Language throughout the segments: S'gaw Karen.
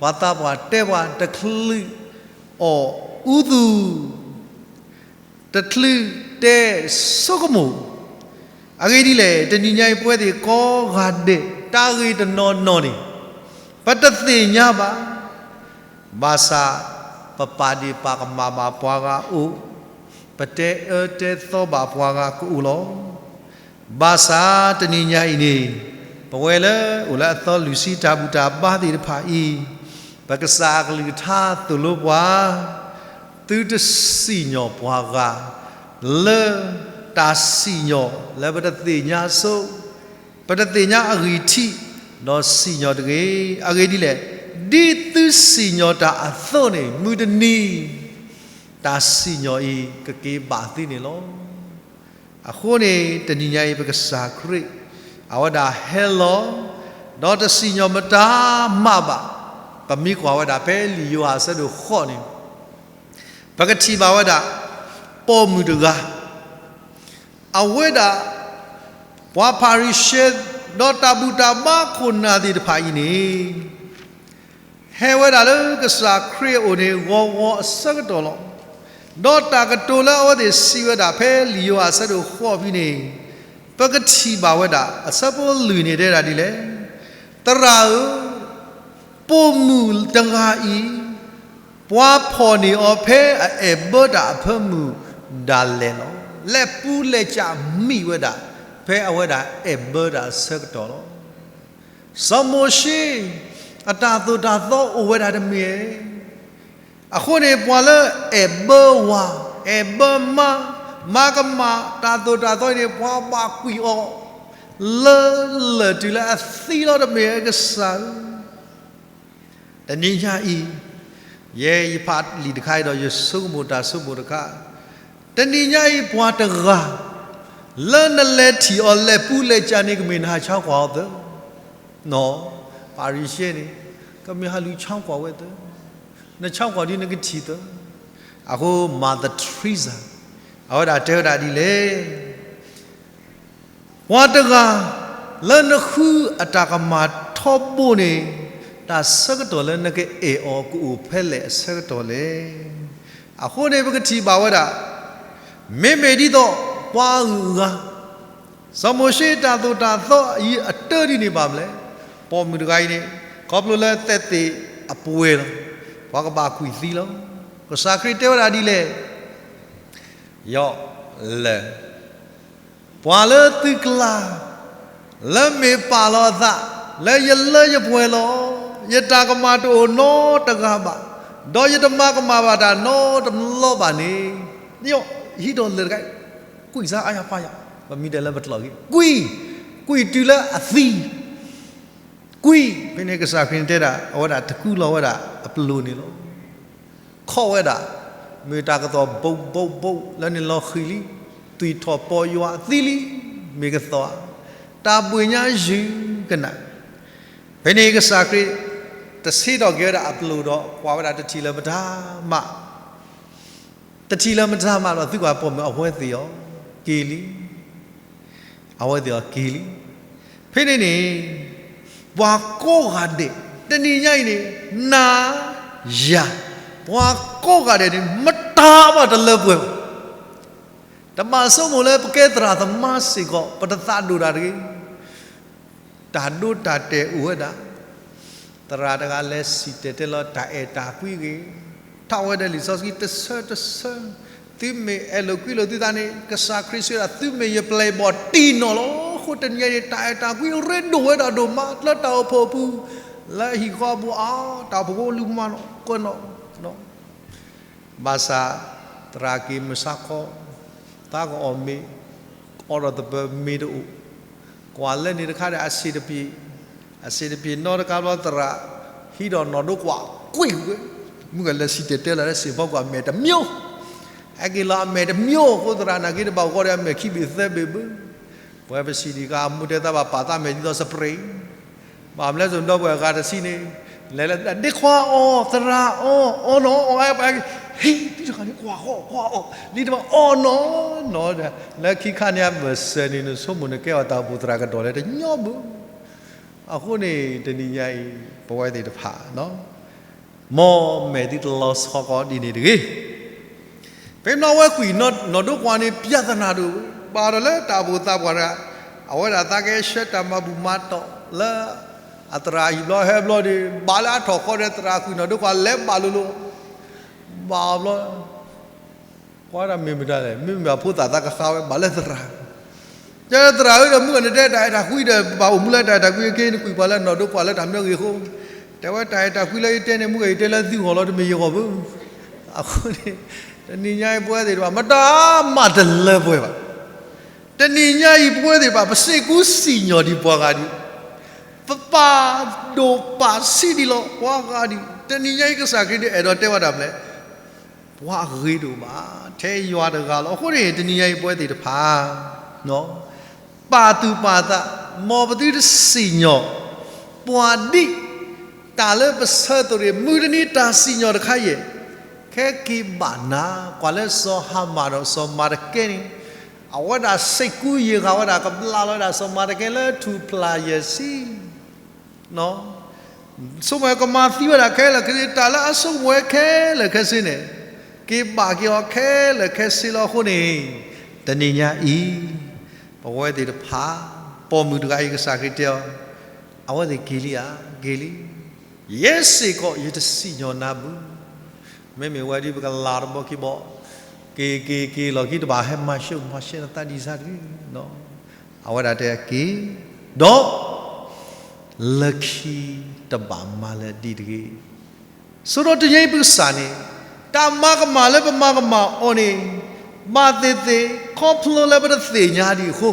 ပှၤသးပှၢ်တဲပှၤ တချုးအီၣ်အူသူၣ်, တချုးတဲဆိကမိၣ်. အဂ့ၢ်ဒ်လဲၣ်, တနံၤညါအံၤ ပဝဲသ့ၣ်ကိးဂၤဒဲး တၢ်ဂ့ၢ်တနီၤနီၤန့ၣ် ပတသ့ၣ်ညါဘၣ်. ဘၣ်ဆၣ် ပပာ်ဒ့ၣ်ပာ်ကမၣ်ဘၣ်ပှၤဂၤအိၣ်, ပတဲအၢတဲသီဘၣ်ပှၤဂၤကအိၣ်လီၤ. ဘၣ်ဆၣ်တနံၤညါအံၤန့ၣ် ပဝဲလၢအိၣ်လၢအသီလွံၢ်ဆံတၢ်ဘူၣ်တၢ်ဘါသ့ၣ်တဖၣ်အံၤ, ပကစၢ်အကလုၢ်ကထါသိၣ်လိပှၤ, သုတစံၣ်ညီၣ်ပှၤဂၤ လၢတၢ်စံၣ်ညီၣ်လၢပတသ့ၣ်ညါအစိၤ, ပတသ့ၣ်ညါအဂံၢ်ထံး, ဒီးစံၣ်ညီၣ်တဂ့ၤ. အဂ့ၢ်ဒ်လဲၣ်, ဒ်သုစံၣ်ညီၣ်တၢ်အသိးန့ၣ် မုၢ်တနံၤ တၢ်စံၣ်ညီၣ်အံၤကက့ၤဘၣ်သုန့ၣ်လီၤ. အဃိန့ၣ် တနံၤညါအံၤ ပကစၢ်ခရံာ် အဝဲဒၣ်ဟဲလီၤ, ဒီးတစံၣ်ညီၣ်မတၤမးဘၣ်. ပမ့ၢ်ကွၢ်ဝဲဒၣ်ဖဲလံာ်ယိၤဟၣ်အဆၢဒိၣ်ဃိးန့ၣ် ပကထံၣ်ဘၣ်ဝဲဒၣ် ပိာ်မုၣ်တဂၤ, အဝဲဒၣ် ပှၤဖၤရံၤၡဲ ဒီးတၢ်ဘူၣ်တၢ်ဘါခိၣ်နၢ်သ့ၣ်တဖၣ်အံၤန့ၣ် ဟဲဝဲဒၣ်လၢကစၢ်ခရံာ်အအိၣ်န့ၣ် ဂီၤဂီၤအဆၢကတီၢ်လီၤ. ဒီးတၢ်ကတိၤလၢအဝဲသ့ၣ်စံးဝဲဒၣ်ဖဲလံာ်ယိၤဟၣ်အဆၢဒိၣ်ဃိးဖဲန့ၣ် ပကထံၣ်ဘၣ်ဝဲဒၣ် အဆၢဖိလွံၢ်န့ၣ်တဲဒၣ်ဒ်လဲၣ်, သရၣ်ဧၢ, ပိာ်မုၣ်တဂၤအံၤ ပှၤဖီၣ်န့ၢ်အီၤဖဲအအဲၣ်ဘၢတၢ်အဖၢမုၢ်ဒၣ်လဲာ်လီၤ. လဲၤပူၤလဲၤကးမံဝဲဒၣ် ဖဲအဝဲဒၣ်အဲၣ်ဘၢတၢ်အဆၢကတီၢ်လီၤ. စီၤမိၤၡ့ အတၢ်သိၣ်တၢ်သီအိၣ်ဝဲဒၣ်တမ့ၢ်ဧါ. အဃိန့ၣ် ပှၤလၢအဲၣ်ဘၢဝၤ အဲၣ်ဘၢမါ မၤကမၣ်တၢ်သိၣ်တၢ်သီန့ၣ် ပှၤဘၣ်ကွံာ်အီၤ လၢလၢၢ်တုၤလၢအသံလီၤတမ့ၢ်ဧါ ကစၢ်ဧၢ. တနံၤညါအံၤ ယဲယဖးလံာ်တခါအံၤဒီး ယဆိကမိၣ်တၢ်ဆိကမိၣ်တခါ, တနံၤညါအံၤ ပှၤတဂၤ လၢနလဲၤထံၣ်အီၤလဲၤပူၤလဲၤကးန့ၣ် ကမ့ၢ်နဟးဆါကွၢ်အီၤသၢ, နီၢ်, ဖၤရံၤၡဲန့ၣ် ကမ့ၢ်ဟးလူၤဆါကွၢ်ဝဲသၢ, နဆါကွၢ်ဒ်နကထံၣ်သၢ. အဃိ Mother Teresa အဝဲဒၣ်တဲဝဲဒၣ်ဒ်လဲၣ် ပှၤတဂၤ လၢနဃုအတၢ်ကမၣ်ထီဘိန့ၣ် တၢ်ဆၢကတီၢ်လၢနကအဲၣ်အီၤကအိၣ်ဖဲလဲၣ်အဆၢကတီၢ်လဲၣ်. အဃိန့ၣ် ပကထံၣ်ဘၣ်ဝဲဒၣ် မ့မ့ၢ်ဒ်သိးပှၤအဂုၤအဂၤ စီၤမိၤၡ့တၢ်သိၣ်တၢ်သီအံၤအတၢ်ဒ်န့ၣ်ဘၣ်မလဲၣ်. ပိာ်မုၣ်တဂၤအံၤန့ၣ် ခီဖျိလၢသက်သေအပှဲၤလီၤ. ပှၤကဘၣ်ကွံာ်သံလီၤ. ကစၢ်ခရံာ်တဲဝဲဒၣ်ဒ်လဲၣ် ယီၢ်လၢ ပှၤလၢသုကျါ လၢမ့ၢ်ပာ်လီၤအသး လၢယလၢယပှဲၤလီၤ. ယတၢ်ကမၣ်တအိၣ်နီတဂၤဘၣ်, ဒီးယတမၤကမၣ်ဘၣ်တၢ်နီတဘျီဘၣ်န့ၣ်, ယဟံးဒီးလၢာ်တခါ, ကွံာ်စါအါယၤပာ်ယၤ, ပမ့ၢ်တဲလၢပကျိာ်ဂ့ၤ, ကွံာ်, ကွံာ်တုၤလၢအသံ ကွံာ်, ဖဲန့ၣ်ကစၢ်ခရံာ်န့ၣ်တဲဒၣ် အဝဲဒၣ်တကူလီၤဝဲဒၣ်အပျိၢ်န့ၣ်လီၤ. ခီၣ်ဝဲဒၣ်, မ့ၢ်တၢ်ကသီၣ်ဘိးဘိးဘိး လၢန့ၣ်လီၤဃံၤလံ, သွံၣ်ထီၣ်ပီယွၤသံလံ, မ့ၢ်ကသီၣ်ဧါ, တၢ်ဘှ့ၣ်ညါယုၢ်ကနၣ်. ဖဲန့ၣ်ကစၢ်ခရံာ် တဆ့ထီၣ်က့ၤဝဲဒၣ်အပျိၢ်ဒီး ကွၢ်ဝဲဒၣ်တထံၣ်လၢၤမတၤမး တထံၣ်လၢၤမတၤမးဒီး သုကွၢ်ပိာ်မုၣ်အဝဲသ့ၣ်အီၤက့ၤလံ, အဝဲသ့ၣ်အီၤက့ၤလံ. ဖဲန့ၣ်န့ၣ် ပှၤကိးဂၤဒဲး တနံၤညါအံၤန့ၣ် နၤယၤ ပှၤကိးဂၤဒဲးန့ၣ် မတၤဘၣ်တလၢပှဲၤဘၣ်. တဘၣ်ဆိကမိၣ်လၢပကဲသရၣ်သမါစ့ၢ်ကီး ပတသးဒိၣ်တၢ်တဂ့ၤ. တၢ်ဒိတၢ်တဲာ်အိၣ်ဝဲဒၣ်, သရၣ်တဂၤလဲၤစံၣ်တဲၤတဲလီၤတၢ်အဲၣ်တၢ်ကွံဂ့ၤ, ထီၣ်ဝဲဒၣ်လံာ်စီဆှံတဆၢတဆၢ, သုမ့ၢ်အဲၣ်လိာ်ကွံလိာ်သုသးန့ၣ် ကစၢ်ခရံာ်စံးဝဲဒၣ် သုမ့ၢ်ယပျဲၢ်ယဘီၣ်တံၢ်နီၣ်လီၤ. အဃိတနံၤအံၤန့ၣ် တၢ်အဲၣ်တၢ်ကွံရ့ဒိၣ်ဝဲဒၣ်ဒိၣ်မး လၢတၢ်အိၣ်ဖှိၣ်အပူၤ, လၢဟံၣ်ဃီအပူၤအါ, တၢ်အိၣ်ဖှိၣ်ဖိလူၤမၤနီၣ်ကနီၣ် ဘၣ်ဆၣ် သရၣ်က့ၤမုၢ်ဆါခီ, သးကအီၣ်မ့ၤ, အီဒီးသပၢၤမ့ၤတအိၣ်, ကွၢ်လၢန့ၣ်တခါဒီးအဆံးတပျ့ၤ, အဆံးတပျ့ၤနီတကါဘျီသရၣ်, ဟံးဒီးနီၢ်ဒိကွၢ်ကွံာ်ဝဲ, မုၢ်ကလဲၤစံၣ်တဲၤတဲလီၤလၢစ့ၢ်ဖီကွၢ်အမဲာ်တမျိး, ဟဲက့ၤလီၤအမဲာ်တမျိးအဃိသရၣ်နာ်က့တဘၣ်အိၣ်ဃီဒီးအမဲာ်ခံဘ့ၣ်သၢဘ့ၣ်ဘၣ်. ပဝဲပစံးဒံးခါ အမူတဲသးဘၣ်ပာ်သးမဲာ်ဒ်သိး spray ဘၣ်မလဲၣ် စိၤဒီပုၢ်ဝဲၢ်အဂၤတဆံန့ၣ်, လဲၤလၢဒ့ခွါအီၣ် သရၣ်အီၣ် အီၣ်နီၢ်အီၣ်အါပှၤ, ဟ့ၣ် သုတဂၤန့ၣ် ကွၢ်ဃီ ကွၢ်အီၣ် လံတဘၣ်အီၣ်နီၢ်နီၢ်ဒီး လၢခံခါန့ၣ်အဘၢၣ်စၢၤန့ၣ် နဆိကမိၣ်နကဲအီၤတၢ်အိၣ်ဖှိၣ်သရၣ်ကတီၢ်လဲၣ် တညီဘၣ်. အဃိန့ၣ် တနံၤညါအံၤ ပဝဲသ့ၣ်တဖၣ်နီၤ မ်အမဲာ်သုတလီၤဆီကိးဒ်န့ၣ်တဂ့ၤ. ဖဲနီၣ်ဝဲကွံာ်နီၢ်ဒိၣ်ကွၢ်န့ၣ် ပြဿနာဒိၣ် ဘၣ်ဒီးလၢတၢ်အိၣ်ဖှိၣ်သးပှၢ်တဂၤ အဝဲဒၣ်သးကဆှၢတၢ်မၤဘူၣ်မၤတီၢ်လၢ အသရၣ်အဟံၣ်ဘျီဟဲဘျီဒီး ဘၣ်လၢအထီၣ်ဃီဒီးသရၣ်ကွံာ်နီၢ်ဒိၣ်ကွၢ်လဲၤဘၣ်လိၤလိၤ ဘၣ်အီၤဘျီ ကွၢ်ဒၣ်မ့ၢ်မတၤလဲၣ် မ့မ့ၢ်အဖိသၣ်သးကဃါဝဲဘၣ်လၢသရၣ် တဲသရၣ်ဧၢဒီး မုၢ်ဂၤနတဲတၢ်အဲၣ်တၢ်ကွံဒီး ပဘၣ်အိၣ်မူလၢတၢ်အဲၣ်တၢ်ကွံအက့ နကွံာ်ပှၤလၢနီၢ်ဒိၣ်ကွၢ်လၢတၢ်မနုၤအဂ့ၢ်အဃိ တဲဝဲတၢ်အဲၣ်တၢ်ကွံလၢယတဲန့ၣ် မုၢ်ဂၤယတဲလၢသုဂီၢ်လီၤ တမ့ၢ်ယဂီၢ်ဘၣ်. အဃိန့ၣ် တနံၤညါအံၤပဝဲသ့ၣ်တဖၣ် မတၤမၤတလၢပှဲၤဘၣ်. တနံၤညါအံၤပဝဲသ့ၣ်တဖၣ် ပစ့ၢ်ကီးစံၣ်ညီၣ်ဒံးပှၤဂၤဒံး ပပာ်ဒိၣ်ပာ်ဆံးဒံးလီၤပှၤဂၤဒံး တနံၤညါအံၤကစၢ်ခရံာ်ဒုးအဲၣ်ဒိးတဲဝဲဒၣ်မနုၤလဲၣ် ပှၤအဂ့ၤဒိၣ်မး ထဲယွၤတဂၤလီၤ. အဃိန့ၣ် တနံၤညါအံၤပဝဲသ့ၣ်တဖၣ် ပာ်သူၣ်ပာ်သး မ်ပသုတစံၣ်ညီၣ် ပှၤဒ် တၢ်လၢပဆၢသိၣ်တ့ၢ် မုၢ်တနံၤတၢ်စံၣ်ညီၣ်တခါအံၤ ခဲက့ၤဘၣ်နၤ ကွၢ်လၢစီၤဟၤမၣ်ဒီးစီၤမၤတကဲန့ၣ် အဝဲဒၣ်စ့ၢ်ကီးယံာ်ဃာ်ဝဲဒၣ် ကဘျးလီၤဝဲဒၣ်စီၤမၤတကဲလၢထူၣ်ဖျါယဲၢ်ဆံ ဆိကမိၣ်ကမၤသံဝဲဒၣ်ခဲလၢာ်ခဲဆ့ တၢ်လၢအဆိကမိၣ်ဝဲခဲလၢာ်ခဲဆ့န့ၣ် က့ၤဘၣ်က့ၤအီၤခဲလၢာ်ခဲဆ့လီၤ. အဃိန့ၣ် တနံၤညါအံၤ ပဝဲသ့ၣ်တဖၣ် ပိာ်မုၣ်တဂၤအံၤ ကစၢ်ခရံာ်တဲအီၤ အဝဲသ့ၣ်က့ၤလံဧါ, က့ၤလံ. ယဲစ့ၢ်ကီးယတစံၣ်ညီၣ်နၤဘၣ်. မ့မ့ၢ်ဝဲဒ်ပကလၤတဘီခံဘီ က့ၤက့ၤက့ၤလီၢ်ခံတဘၣ်ဟဲမၤရှဲမၤရှဲနသးဒ်စၢ်တဂ့ၤ. အဝဲဒၣ်တဲက့ၤ ဒီး လၢခံတဘၣ်မၤလၢၤဒ်တဂ့ၤ. ဆိဒီးတနံၤအံၤပကစၢ်န့ၣ် တၢ်မၤကမၣ်လၢပမၤကမၣ်အီၤန့ၣ် ဘၣ်သ့ၣ်သ့ၣ် ခီဖျိလၢပတသ့ၣ်ညါဒံးအဃိ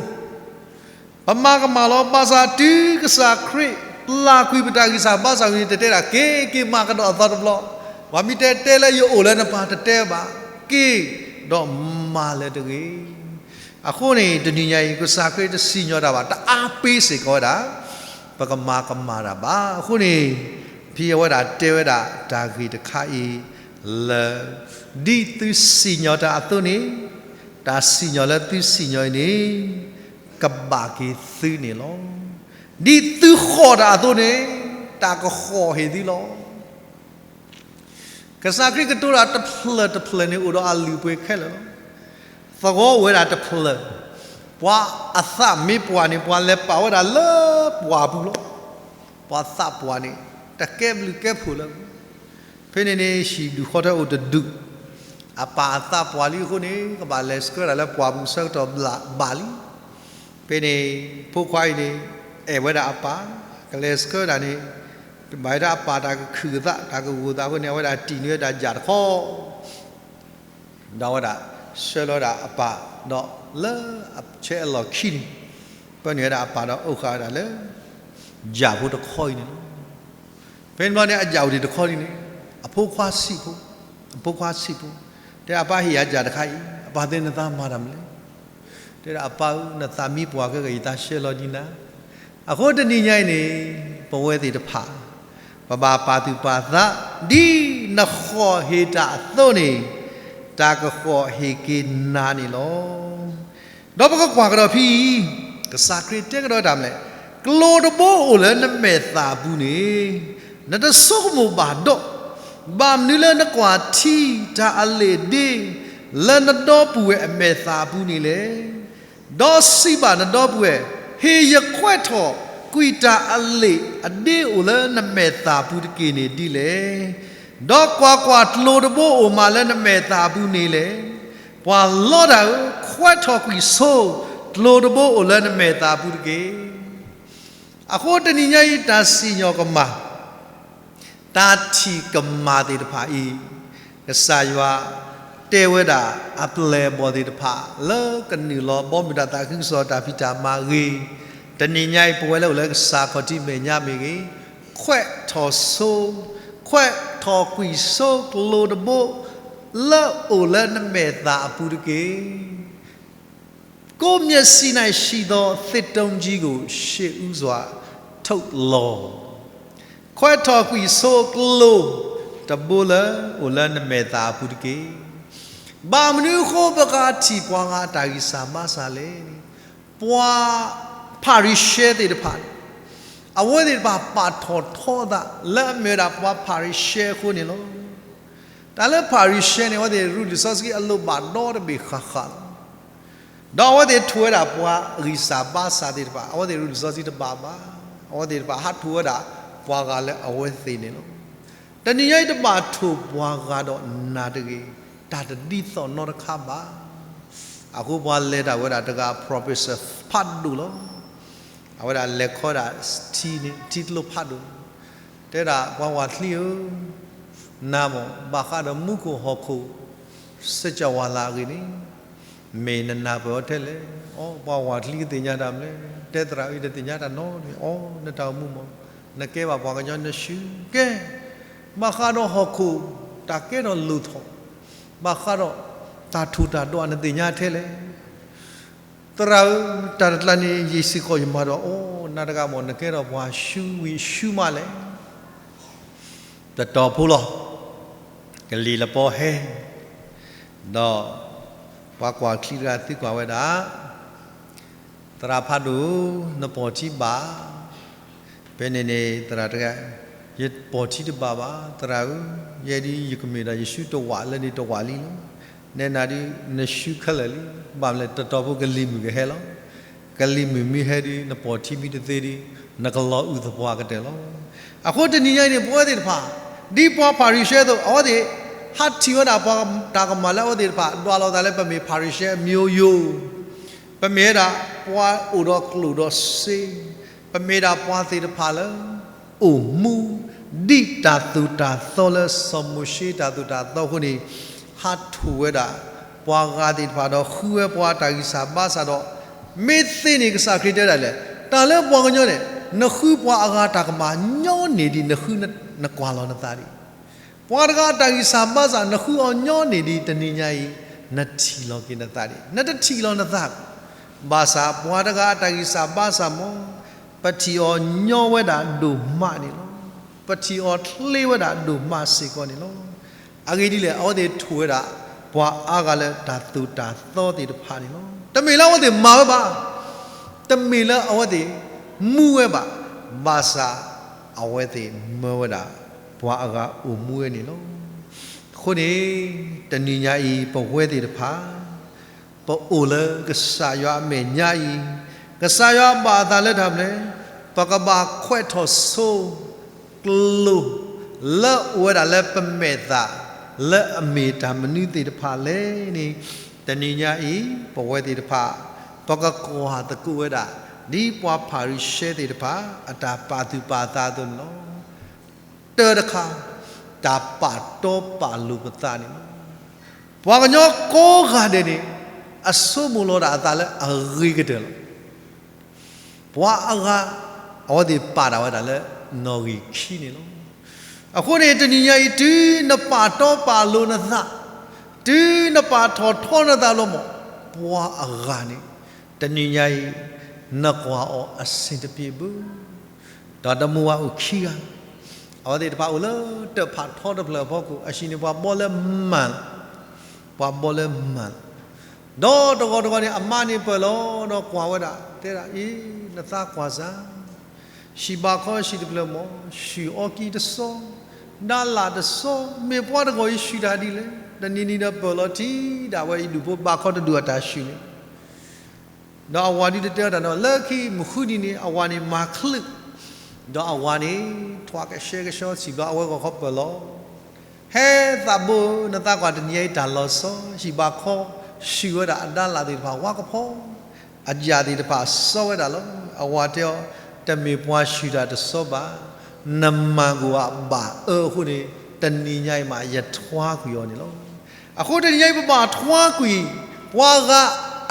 ပမၤကမၣ်လီၤ. ဘၣ်ဆၣ်တုၤကစၢ်ခရံာ်ပျၢ်ကွံာ်ပတၢ်ဂံၢ်စၢ်ဘါစၢ်ဝံၤန့ၣ် တတဲဒၣ် က့ၤ က့ၤမၤကဒီးအသီတဘျီ, ပှၤမ့ၢ်တဲတဲလၢယအိၣ်လၢနပၢ်တတဲဘၣ်, က့ၤ ဒီးမၤလၢၤတဂ့ၤ. အဃိန့ၣ် တနံၤညါအံၤ ကစၢ်ခရံာ်တစံၣ်ညီၣ်တၢ်ဘၣ်, တအါပ့ၤစ့ၢ်ကီးဝဲဒၣ် ပကမၤကမၣ်တၢ်ဘၣ်. အဃိန့ၣ် ဖဲအဝဲဒၣ်တဲဝဲဒၣ်တၢ်ဂ့ၢ်တခါအံၤလၢ ဒ်သုစံၣ်ညီၣ်တၢ်အသိးန့ၣ် တၢ်စံၣ်ညီၣ်လၢသုစံၣ်ညီၣ်အံၤန့ၣ် ကဘၣ်က့ၤသုန့ၣ်လီၤ. ဒ်သုဃီၣ်တၢ်အသိးန့ၣ် တၢ်ကဃီၣ်ဟ့ၣ်သုလီၤ. ကစၢ်ခရံာ်ကတိၤတၢ်တဖျၢၣ်တဖျၢၣ်န့ၣ် အိၣ်ဒီးအလုၢ်အပှ့ၤခဲလၢာ်လီၤ. သဝီအိၣ်ဝဲဒၣ်တဖျၢၣ်, ပှၤအသးမ့ၢ်ပှၢ်န့ၣ် ပှၤလဲၤပာ်ဝဲဒၣ်လၢပှၢ်ပူၤလီၤ. ပှၤသးပှၢ်န့ၣ် တကဲဘျုးကဲဖှိၣ်လၢၤ. ဖဲန့ၣ်န့ၣ် ဟံၣ်ဒူၣ်ဃီထၢအိၣ်တဒူၣ်, အပၢ်အသးပှၢ်လံအဃိန့ၣ် ကဘၣ်လဲၤဆှၢတၢ်လၢပှၢ်ပူၤဆၢကတီၢ်ဘၣ်လံ. ဖဲန့ၣ် ဖိခွါအံၤန့ၣ် အဲၣ်ဝဲဒၣ်အပၢ်, ကလဲၤဆှၢတၢ်န့ၣ် ဘၣ်ဝဲဒၣ်အပၢ်တၢ်ကခုၣ်ကသး တၢ်ကဂိၢ်သးအဃိန့ၣ် အဝဲဒၣ်တံၢ်န့ၢ်ဝဲဒၣ်ယၣ်တခီ ဒီးအဝဲဒၣ်ဆှၢလီၤဝဲဒၣ်အပၢ်, ဒီးလၢအဆၢအလီၢ်ခံန့ၣ် ပၢနုာ်ဝဲဒၣ်အပၢ်ဒီးအိၣ်ဃာ်ဝဲဒၣ်လၢ ယၣ်ဖိတခီအံၤန့ၣ်လီၤ. ဖဲန့ၣ်ဘျီန့ၣ် အယၣ်အိၣ်ဒံးတခီဒ်န့ၣ် အဖိခွါဆံးဖိ, အဖိခွါဆံးဖိ, တဲအပၢ်ဟ့ၣ်ယၤယၣ်တခါအံၤ, အပၢ်သ့ၣ်နသးမၤတၢ်မနုၤလဲၣ်. တဲဒၣ်အပၢ်ဧၢ နသးမံပှၢ်ခဲဂ့ၤ ယသးဆှၢလီၤဒံးနၤ. အဃိတနံၤညါအံၤန့ၣ် ပဝဲသ့ၣ်တဖၣ် ပဘၣ်ပာ်သူၣ်ပာ်သး ဒ်နဃီၣ်ဟ့ၣ်တၢ်အသိးန့ၣ် တၢ်ကဃီၣ်ဟ့ၣ်က့ၤနၤန့ၣ်လီၤ. ဒီးပကကွၢ်ကဒီးဖဲအံၤ ကစၢ်ခရံာ်တဲကဒီးတၢ်မနုၤလဲၣ်, ကျိတဘိအိၣ်လၢနမဲာ်သၣ်အပူၤန့ၣ် နတဆိကမိၣ်ဘၣ်ဒီး, ဘၣ်မနုၤလၢနကွၢ်ထံတၢ်အလံာ်အဒ့ လၢနဒီပုၢ်ဝဲၢ်အမဲာ်သၣ်အပူၤန့ၣ်လဲၣ်. ဒီးစံးဘၣ်နဒီပုၢ်ဝဲၢ်, ဟ့ၣ်ယခွဲးထီၣ်ကွံာ်တၢ်အလံာ်အဒ့အိၣ်လၢနမဲာ်သၣ်အပူၤတက့ၢ်န့ၣ်ဒ်လဲၣ်. ဒီးကွၢ်ကွၢ်, ကျိတဘိအိၣ်မးလၢနမဲာ်သၣ်အပူၤန့ၣ်လဲၣ်. ပှၤလီတၢ်ဧၢ, ခွဲးထီၣ်ကွံာ်ဆိ, ကျိတဘိအိၣ်လၢနမဲာ်သၣ်အပူၤတက့ၢ်. အဃိတနံၤညါအံၤ တၢ်စံၣ်ညီၣ်ကမၣ် တၢ်ထံၣ်ကမၣ်သ့ၣ်တဖၣ်အံၤ, ကစၢ်ယွၤတဲဝဲဒၣ်အပျဲၢ်အဘီၣ်သ့ၣ်တဖၣ် လၢကနုာ်လီၤဘီမုၢ်တၢ်သးခုကစီၣ်တၢ်ဖံးတၢ်မၤအဂ့ၢ်, တနံၤညါအံၤ ပဝဲလၢအိၣ်လၢကစၢ်ခီၣ်ထံးမဲာ်ညါမ့ၢ်ဂ့ၤ, ခွဲးထီၣ်ဆိ, ခွဲးထီၣ်ကွံာ်ဆိကျိတဘိ လၢအိၣ်လၢနမဲာ်သၣ်အပူၤတက့ၢ်. ကိုယ်မျက်စိ၌ရှိသောသစ်တုံးကြီးကို ရှေ့ဦးစွာထုတ်လော့. ခွဲးထီၣ်ကွံာ်ဆိကျိတဘိလၢအိၣ်လၢနမဲာ်သၣ်အပူၤတက့ၢ်. ဘၣ်မနုၤအဃိပကထံၣ်ပှၤဂၤအတၢ်ဂံၢ်စၢ်ဘါစၢ်လဲၣ်. ပှၤဖၤရံၤၡဲသ့ၣ်တဖၣ်န့ၣ် အဝဲသ့ၣ်တဖၣ်ပာ်ထီၣ်ထီအသး လၢအမ့ၢ်ဝဲဒၣ်ပှၤဖၤရံၤၡဲအဃိန့ၣ်လီၤ. တၢ်လၢဖၤရံၤၡဲန့ၣ် အဝဲသ့ၣ်ရူၢ်လံာ်စီဆှံအလိၣ်ဘၣ်ဒီတဘ့ၣ်ဃၣ်ဃၣ်လီၤ. ဒီးအဝဲသ့ၣ်ထိၣ်ဝဲဒၣ်ပှၤဂံၢ်စၢ်ဘါစၢ်သ့ၣ်တဖၣ် အဝဲသ့ၣ်ရူၢ်လံာ်စီဆှံတဘၣ်ဘၣ်. အဝဲသ့ၣ်တဖၣ်ဟးထိၣ်ဝဲဒၣ်ပှၤဂၤလၢအဝဲသ့ၣ်န့ၣ်လီၤ. တနံၤညါအံၤတဘၣ်ထိၣ်ပှၤဂၤဒီးနၤတဂ့ၤ, တၢ်တဒ်သိးနီတခါဘၣ်. အဃိပှၤလဲၤတၢ်ဝဲဒၣ်တဂၤ professor ဖးဒိၣ်လီၤ. အဝဲဒၣ်လဲၤခီဒၣ် ထံန့ၣ် ထံကျိဖးဒိၣ်, တဲဒၣ်ပှၤဝၤချံဧၢ, နၤမ့ၢ်ဘၣ်ဃးဒီးမူခိၣ်ဟီၣ်ခိၣ် စၢကဝၤလၤအဂ့ၢ်န့ၣ် မ့ၢ်နနၢ်ပၢၢ်အီၤထဲလဲၣ်. အိ ပှၤဝၤချံကသ့ၣ်ညါတၢ်မနုၤလဲၣ်, တဲသရၣ်အံၤတသ့ၣ်ညါတၢ်နီတမံၤ. အိ နတၢ်အိၣ်မူမ့ၢ် နကဲဘၣ်ပှၤကညီနစုကဲ, ဘၣ်ဃးဒီးဟီၣ်ခိၣ် တၢ်ကဲထီၣ်လိၣ်ထီၣ်, ဘၣ်ဃးဒီးတၢ်ထူးတၢ်တီၤ နသ့ၣ်ညါထဲလဲၣ်. သရၣ်ဧၢ, တၢ်တကျါန့ၣ် ယစ့ၢ်ကီးယမၤဒီး အိ နၤတဂၤမ့ၢ် နကဲထီၣ်ပှၤဆူဝံၤဆူမးလဲၣ်. တတီၤဖိလီၤ. ကလံၤလပီဟဲ, ဒီးပှၤကွၢ်ချံတဂၤသံကွၢ်ဝဲဒၣ်, သရၣ်ဖးဒိၣ်, နပိာ်ထံဘၣ်. ဖဲန့ၣ်န့ၣ် သရၣ်တဂၤ, ယပိာ်ထံတဘၣ်ဘၣ် သရၣ်ဧၢ, ယဲဒုးယကမ့ၢ်ဒီးယစုတဝးလၢန့ၣ်တဝးလံလီၤ. နဲနၤဒုး နစုခဲလၢာ်လံ. ဘၣ်မနုၤလဲၣ် တတီၤဖိကလံၤမုၢ်ကဟဲလီၤ. ကလံၤမုၢ်မ့ၢ်ဟဲဒုး နပိာ်ထံမ့ၢ်တသ့ဒုး နကလီၤအုၣ်သပှၢ်ကတၢၢ်လီၤ. အဃိတနံၤညါအံၤန့ၣ် ပဝဲသ့ၣ်တဖၣ် ဒ်ပှၤဖၤရံၤၡဲအသိး အဝဲသ့ၣ်ဟးထံၣ်ဝဲဒၣ်ပှၤတၢ်ကမၣ်လၢအဝဲသ့ၣ်တဖၣ် ဒွးလိာ်သးလၢပမ့ၢ်ဖၤရံၤၡဲ မျိုးရိုး, ပမ့ၢ်ဝဲဒၣ်ပှၤအိၣ်ဒီးကျိၣ်ဒီးစ့, ပမ့ၢ်ဒၣ်ပှၤသ့ၣ်တဖၣ်လၢ အိၣ်မူ ဒ်တၢ်သိၣ်တၢ်သီလၢစီၤမိၤၡ့တၢ်သိၣ်တၢ်သီအဃိန့ၣ်, ဟးထီၣ်ဝဲဒၣ် ပှၤဂၤသ့ၣ်တဖၣ်ဒီးဃုဝဲပှၤတၢ်ဂံၢ်စၢ်ဘါစၢ်ဒီး, မ့ၢ်သ့န့ၣ်ကစၢ်ခရံာ်တဲဒၣ်လဲၣ်, တၢ်လၢပှၤကညီန့ၣ် နဃုပှၤအဂၤတၢ်ကမၣ်ညီန့ၢ်ဒံး နဃုနကွၢ်လီၤနသးဒံး ပှၤတဂၤအတၢ်ဂံၢ်စၢ်ဘါစၢ် နဃုအီၤညီန့ၢ်ဒံး တနံၤညါအံၤ နထံၣ်လီၤက့ၤနသးဒံး, နတထံၣ်လီၤနသး, ဘၣ်ဆၣ်ပှၤတဂၤအတၢ်ဂံၢ်စၢ်ဘါစၢ်မ့ၢ် ပထံၣ်အီၤညီဝဲဒၣ်ဒိၣ်မးန့ၣ်လီၤ. ပထံၣ်အီၤချ့ဝဲဒၣ်ဒိၣ်မးစ့ၢ်ကီးန့ၣ်လီၤ. အဂ့ၢ်ဒ်လဲၣ်, အဝဲသ့ၣ်ထိၣ်ဝဲဒၣ် ပှၤအါဂၤလၢတၢ်သိၣ်တၢ်သီသ့ၣ်တဖၣ်န့ၣ်လီၤ. တမ့ၢ်လၢအဝဲသ့ၣ်မၤဝဲဘၣ်, တမ့ၢ်လၢအဝဲသ့ၣ်မူဝဲဘၣ်, ဘၣ်ဆၣ်အဝဲသ့ၣ်မၢဝဲဒၣ် ပှၤအဂၤအိၣ်မူဝဲန့ၣ်လီၤ. အဃိန့ၣ် တနံၤညါအံၤ ပဝဲသ့ၣ်တဖၣ် ပအိၣ်လၢကစၢ်ယွၤအမဲာ်ညါအံၤ, ကစၢ်ယွၤဘၣ်အသးလၢတၢ်မနုၤလဲၣ်, ပကဘၣ်ခွဲးထီၣ်ဆိ ကျိ လၢအိၣ်ဝဲဒၣ်လၢပမဲာ်သး လၢအမ့ၢ်တၢ်မနုၤသ့ၣ်တဖၣ်လဲၣ်န့ၣ်, တနံၤညါအံၤ ပဝဲသ့ၣ်တဖၣ် ပကကွၢ်သကိးဝဲဒၣ် ဒ်ပှၤဖၤရံၤၡဲသ့ၣ်တဖၣ် အတၢ်ပာ်သူၣ်ပာ်သးအသိးန့ၣ်လီၤ. တၢတခါ, တၢ်ပာ်တီပာ်လိၤပသးန့ၣ်လီၤ. ပှၤကညီကိးဂၤဒဲးန့ၣ် အဆိကမိၣ်လီၤဒၣ်အသးလၢအဂ့ၤကတၢၢ်လီၤ. ပှၤအဂၤ အဝဲသ့ၣ်ပာ်ဒၣ်ဝဲဒၣ်လၢနီၣ်ဂံၢ်ခံန့ၣ်လီၤ. အဃိန့ၣ် တနံၤညါအံၤ တုၤနပာ်တီပာ်လိၤနသး, တုၤနပာ်ထီၣ်ထီနသးလီၤမး, ပှၤအဂၤန့ၣ် တနံၤညါအံၤ နကွၢ်အီၤအဆင်တပြေဘၣ်. ဒီးတမူဝါအိၣ်ခံဂၤ, အဝဲသ့ၣ်တဖၣ်အိၣ်လၢတၢ်ဖးထီတဖျၢၣ်အဖီခိၣ်, အဟံၣ်န့ၣ်ပှၤဘီလၢမၢ်, ပှၤဘီလၢမၢ်, ဒီးတဂီၤတဂီၤန့ၣ် အမါန့ၣ်ပၢၢ်လီၤဒီးကွၢ်ဝဲဒၣ်, တဲဒၣ်အံၤ နသးကွၢ်စၢ်, ဟံၣ်ဘၣ်ခီဟံၣ်တဖျၢၣ်မး, ဟံၣ်အီကံတစီ, ဒါလၣ်တစီ, မ့ၢ်ပှၤတဂီၤအံၤဟံၣ်တၢ်ဒ်လဲၣ်, တနံၤနံၤဒီးပၢၢ်လီၤထံဒၣ်ဝဲအံၤ ဒူၣ်ဖိဘၣ်ခီတဒူၣ်အတၢ်ဟံၣ်န့ၣ် ဒီးအဝၤဒုးတတဲအီၤတၢ်နီတမံၤ, လၢခံမုၢ်ဃုနံၤန့ၣ် အဝၤန့ၣ်မၤချုး, ဒီးအဝၤန့ၣ် ထွါကဆှဲကဆှီစံၣ်ဘျီ အဝဲဂီၤခီပၢၢ်လီၤ, ဟဲသးဘိဧၢ, နသးကွၢ်တနံၤညါအံၤတၢ်လီၤဆီ, ဟံၣ်ဘၣ်ခီ, ဟံၣ်ဝဲဒၣ်အဒါလၣ်သ့ၣ်တဖၣ်ဝါကဖီ, အယၣ်သ့ၣ်တဖၣ်စီဝဲဒၣ်လီၤ. အဝၤတဲအီၤ, တမ့ၢ်ပှၤဟံၣ်တၢ်တစီဘၣ်, နမၤကွၢ်အဘၣ်အၢအဃိန့ၣ် တနံၤညါအံၤမး ယထွါကွံာ်အီၤန့ၣ်လီၤ. အဃိတနံၤညါအံၤ ပဘၣ်ထွါကွံာ် ပှၤဂၤ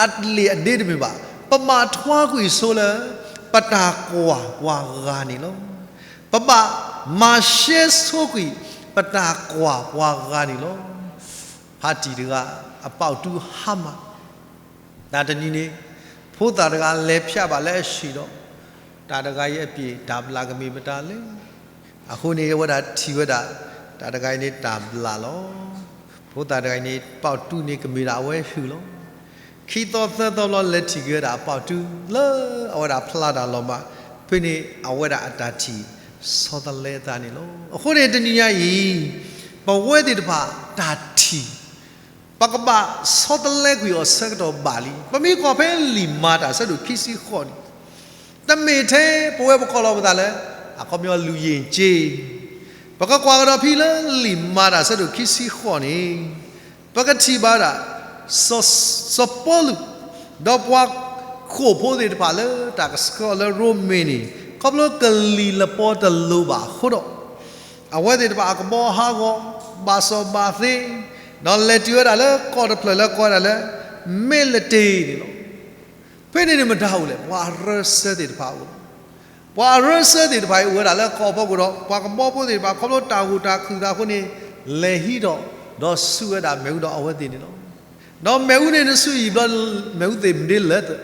အလံာ်အဒ့တမ့ၢ်ဘၣ်, ပဘၣ်ထွါကွံာ်ဆိလၢ ပတၢ်ကွၢ်ပှၤဂၤန့ၣ်လီၤ. ပဘၣ်မၤရှဲဆိကွံာ် ပတၢ်ကွၢ်ပှၤဂၤန့ၣ်လီၤ. ဖါတံၢ်တဂၤ အပာ်အီၤတူၢ်ဟါမၢ်, တၢ်တနံၤန့ၣ် ဖိသၣ်တဂၤလဲၤဖျးဘၣ်လၢအဟံၣ်ဒီး တၢ်တဂၤအံၤအပျ့ၢ်တၢ်ဘျၣ်ကမ့ၢ်မတၤလဲၣ်. အဃိန့ၣ် အဝဲဒၣ်ထံၣ်ဝဲဒၣ် တၢ်တဂၤအံၤန့ၣ်တၢ်ဘျၣ်လီၤ. ဖိသၣ်တဂၤအံၤန့ၣ် ပာ်အီၤတူၢ်န့ၣ်ကမ့ၢ်ဒၣ်အဝဲဟုၣ်လီၤ. ခံသီသၢသီဘျီ လဲၤထံၣ်က့ၤဝဲဒၣ်အပာ်အီၤတူၢ် လၢအဝဲဒၣ်ဖျါတၢ်လီၤမၢ်, ဖဲန့ၣ်အဝဲဒၣ်အတၢ်ထံၣ်ဆီတလဲအသးန့ၣ်လီၤ. အဃိန့ၣ်တနံၤညါအံၤ ပဝဲသ့ၣ်တဖၣ်တၢ်ထံၣ် ပကဘၣ်ဆီတလဲကွံာ်အီၤဆၢကတီၢ်ဘၣ်လံ. ပမ့ၢ်ကွၢ်ဖဲလံာ်မၤတၢ်အဆၢဒိၣ်ခံဆံဃိးန့ၣ် တမ့ၢ်ထဲပဝဲပကိးလီၤပသးလၢ အခီပညီလူၤယ့ၣ်က့ ပကကွၢ်ကဒီးဖဲလၢလံာ်မၤတၢ်အဆၢဒိၣ်ခံဆံဃိးန့ၣ် ပကထံၣ်ဘၣ်ဝဲဒၣ် စီၤပီလူး ဒီးပှၤဃိာ်ဖိသ့ၣ်တဖၣ်လၢတၢ်ကဆှၢအီၤလၢရိမ့ၤန့ၣ် ခီဖျိကလံၤလပီတလိၤဘၣ်အဃိဒီး အဝဲသ့ၣ်တဖၣ်အကဘီဟးဂီၤ ဘၣ်စီၣ်ဘၣ်သ့ ဒီးလဲၤတုၤဝဲဒၣ်လၢကီၢ်တဖျၢၣ်လၢကိးဝဲဒၣ်လၢ မ့ၢ်လတ့ၤန့ၣ်လီၤ. ဖဲန့ၣ်န့ၣ်မတၤအိၣ်လဲၣ် ပှၤအရၢစၢၤသ့ၣ်တဖၣ်အိၣ်လီၤ. ပှၤအရၢစၢၤသ့ၣ်တဖၣ်အံၤအိၣ်ဝဲဒၣ်လၢကီၢ်ဖီခိၣ်ဒီး ပှၤကဘီဖိသ့ၣ်တဖၣ် ခီဖျိတၢ်ဂိၢ်တၢ်ခုၣ်သးအဃိန့ၣ် လဲၤဟံးထီၣ် ဒီးဆူၣ်ဝဲဒၣ်မ့ၣ်အူဒီးအဝဲသ့ၣ်န့ၣ်လီၤ. ဒီးမ့ၣ်အူန့ၣ်နဆူၣ်ယံာ်ဘျီ မ့ၣ်အူသ့ၣ်မနုၤလဲၣ်.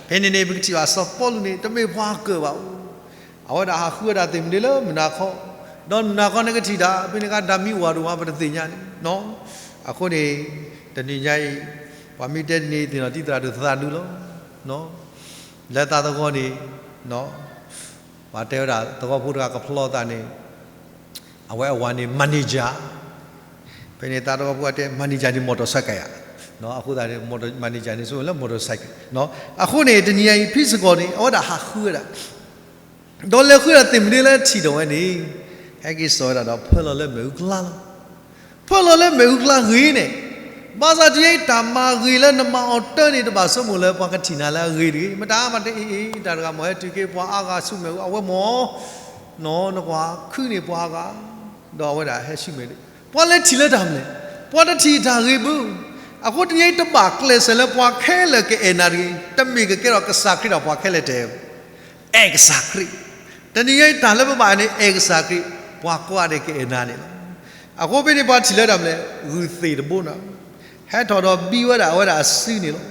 ဖဲန့ၣ်န့ၣ် ပကထံၣ်ဘၣ်စီၤပီလူးန့ၣ် တမ့ၢ်ပှၤကၢၣ်ဘၣ်အိၣ် အဝဲဒၣ်ဟးဃုဝဲဒၣ်သ့ၣ်မနုၤလၢမုၢ်နၤခီ ဒီးမုၢ်နၤခီနကထံၣ်တၢ် ဖဲန့ၣ်ကတၢ်မံဝၤဒိၣ်မး ပတသ့ၣ်ညါန့ၣ်လီၤ. အဃိန့ၣ် တနံၤညါအံၤ ပှၤမ့ၢ်တဲတနံၤအံၤသ့ၣ်နီၣ် တံၢ်သရၣ်ဒိၣ်သးဒုလီၤ. လၢသးသဂီၢ်န့ၣ် ပှၤတဲဝဲဒၣ်သဝီဖိတဂၤကဖျီသးန့ၣ် အဝဲအဝၤန့ၣ် manager ဖဲန့ၣ်သးသဝီဖိတဲ manager န့ၣ် မော်တော်ဆိုင်ကယ် ယါ အဃိသတးန့ၣ် manager န့ၣ် ဆိမိၣ်လၢ မော်တော်ဆိုင်ကယ် အဃိန့ၣ် တနံၤညါအံၤ ဖဲစ့ၢ်ကီးန့ၣ် အဝဲဒၣ်ဟးဃုဝဲဒၣ် ဒီးလဲၤဃုဝဲဒၣ်သ့ၣ်မနုၤလၢထံၣ်ဒီးဝဲန့ၣ် ဟဲက့ၤစိာ်ဝဲဒၣ်ဒီးဖၢလီၤလၢမ့ၣ်အူကျါလီၤ. ဖၢလီၤလၢမ့ၣ်အူကျါဂ့ၤန့ၣ် ဘၣ်ဆၣ်တယံာ်တၢ်မၤဂ့ၤလၢနမၤအီၤတၢ်န့ၣ် တဘၣ်ဆိကမိၣ်လၢပှၤကထံၣ်နၤလၢအဂ့ၤတဂ့ၤ. မတၤမတၤအံၤ တၢ်တဂၤမ့ၢ်ဟဲတုၤက့ၤပှၤအါဂၤဆူမ့ၣ်အူအဝဲမ့ၢ် နီၢ်နကွၢ်ခုန့ၣ်ပှၤအါဂၤ ဒီးအဝဲဒၣ်ဟဲဆူမဲာ် ပှၤလဲၤထံၣ်လၢတၢ်မနုၤလဲၣ်, ပှၤတထံၣ်တၢ်ဂ့ၤဘၣ်. အဃိတနံၤအံၤတဘၣ်ကျဲးစၢးလၢပှၤခဲလၢာ်ကအဲၣ်နၤတဂ့ၤ. တမ့ၢ်ကကဲထီၣ်ကစၢ်ခရံာ်ဒီးပှၤခဲလၢာ်တအဲၣ်ဘၣ်. အဲၣ်ကစၢ်ခရံာ်. တနံၤအံၤတၢ်လၢပဘၣ်န့ၣ် အဲၣ်ကစၢ်ခရံာ်, ပှၤကိးဂၤဒဲးကအဲၣ်နၤန့ၣ်လီၤ. အဃိဖဲန့ၣ်ပှၤထံၣ်လၢတၢ်မနုၤလဲၣ်, ဂုၢ်သ့ၣ်တဘိနၤ, ဟဲထီၣ်ဒီးဘံဝဲဒၣ်အဝဲဒၣ်အစုန့ၣ်လီၤ.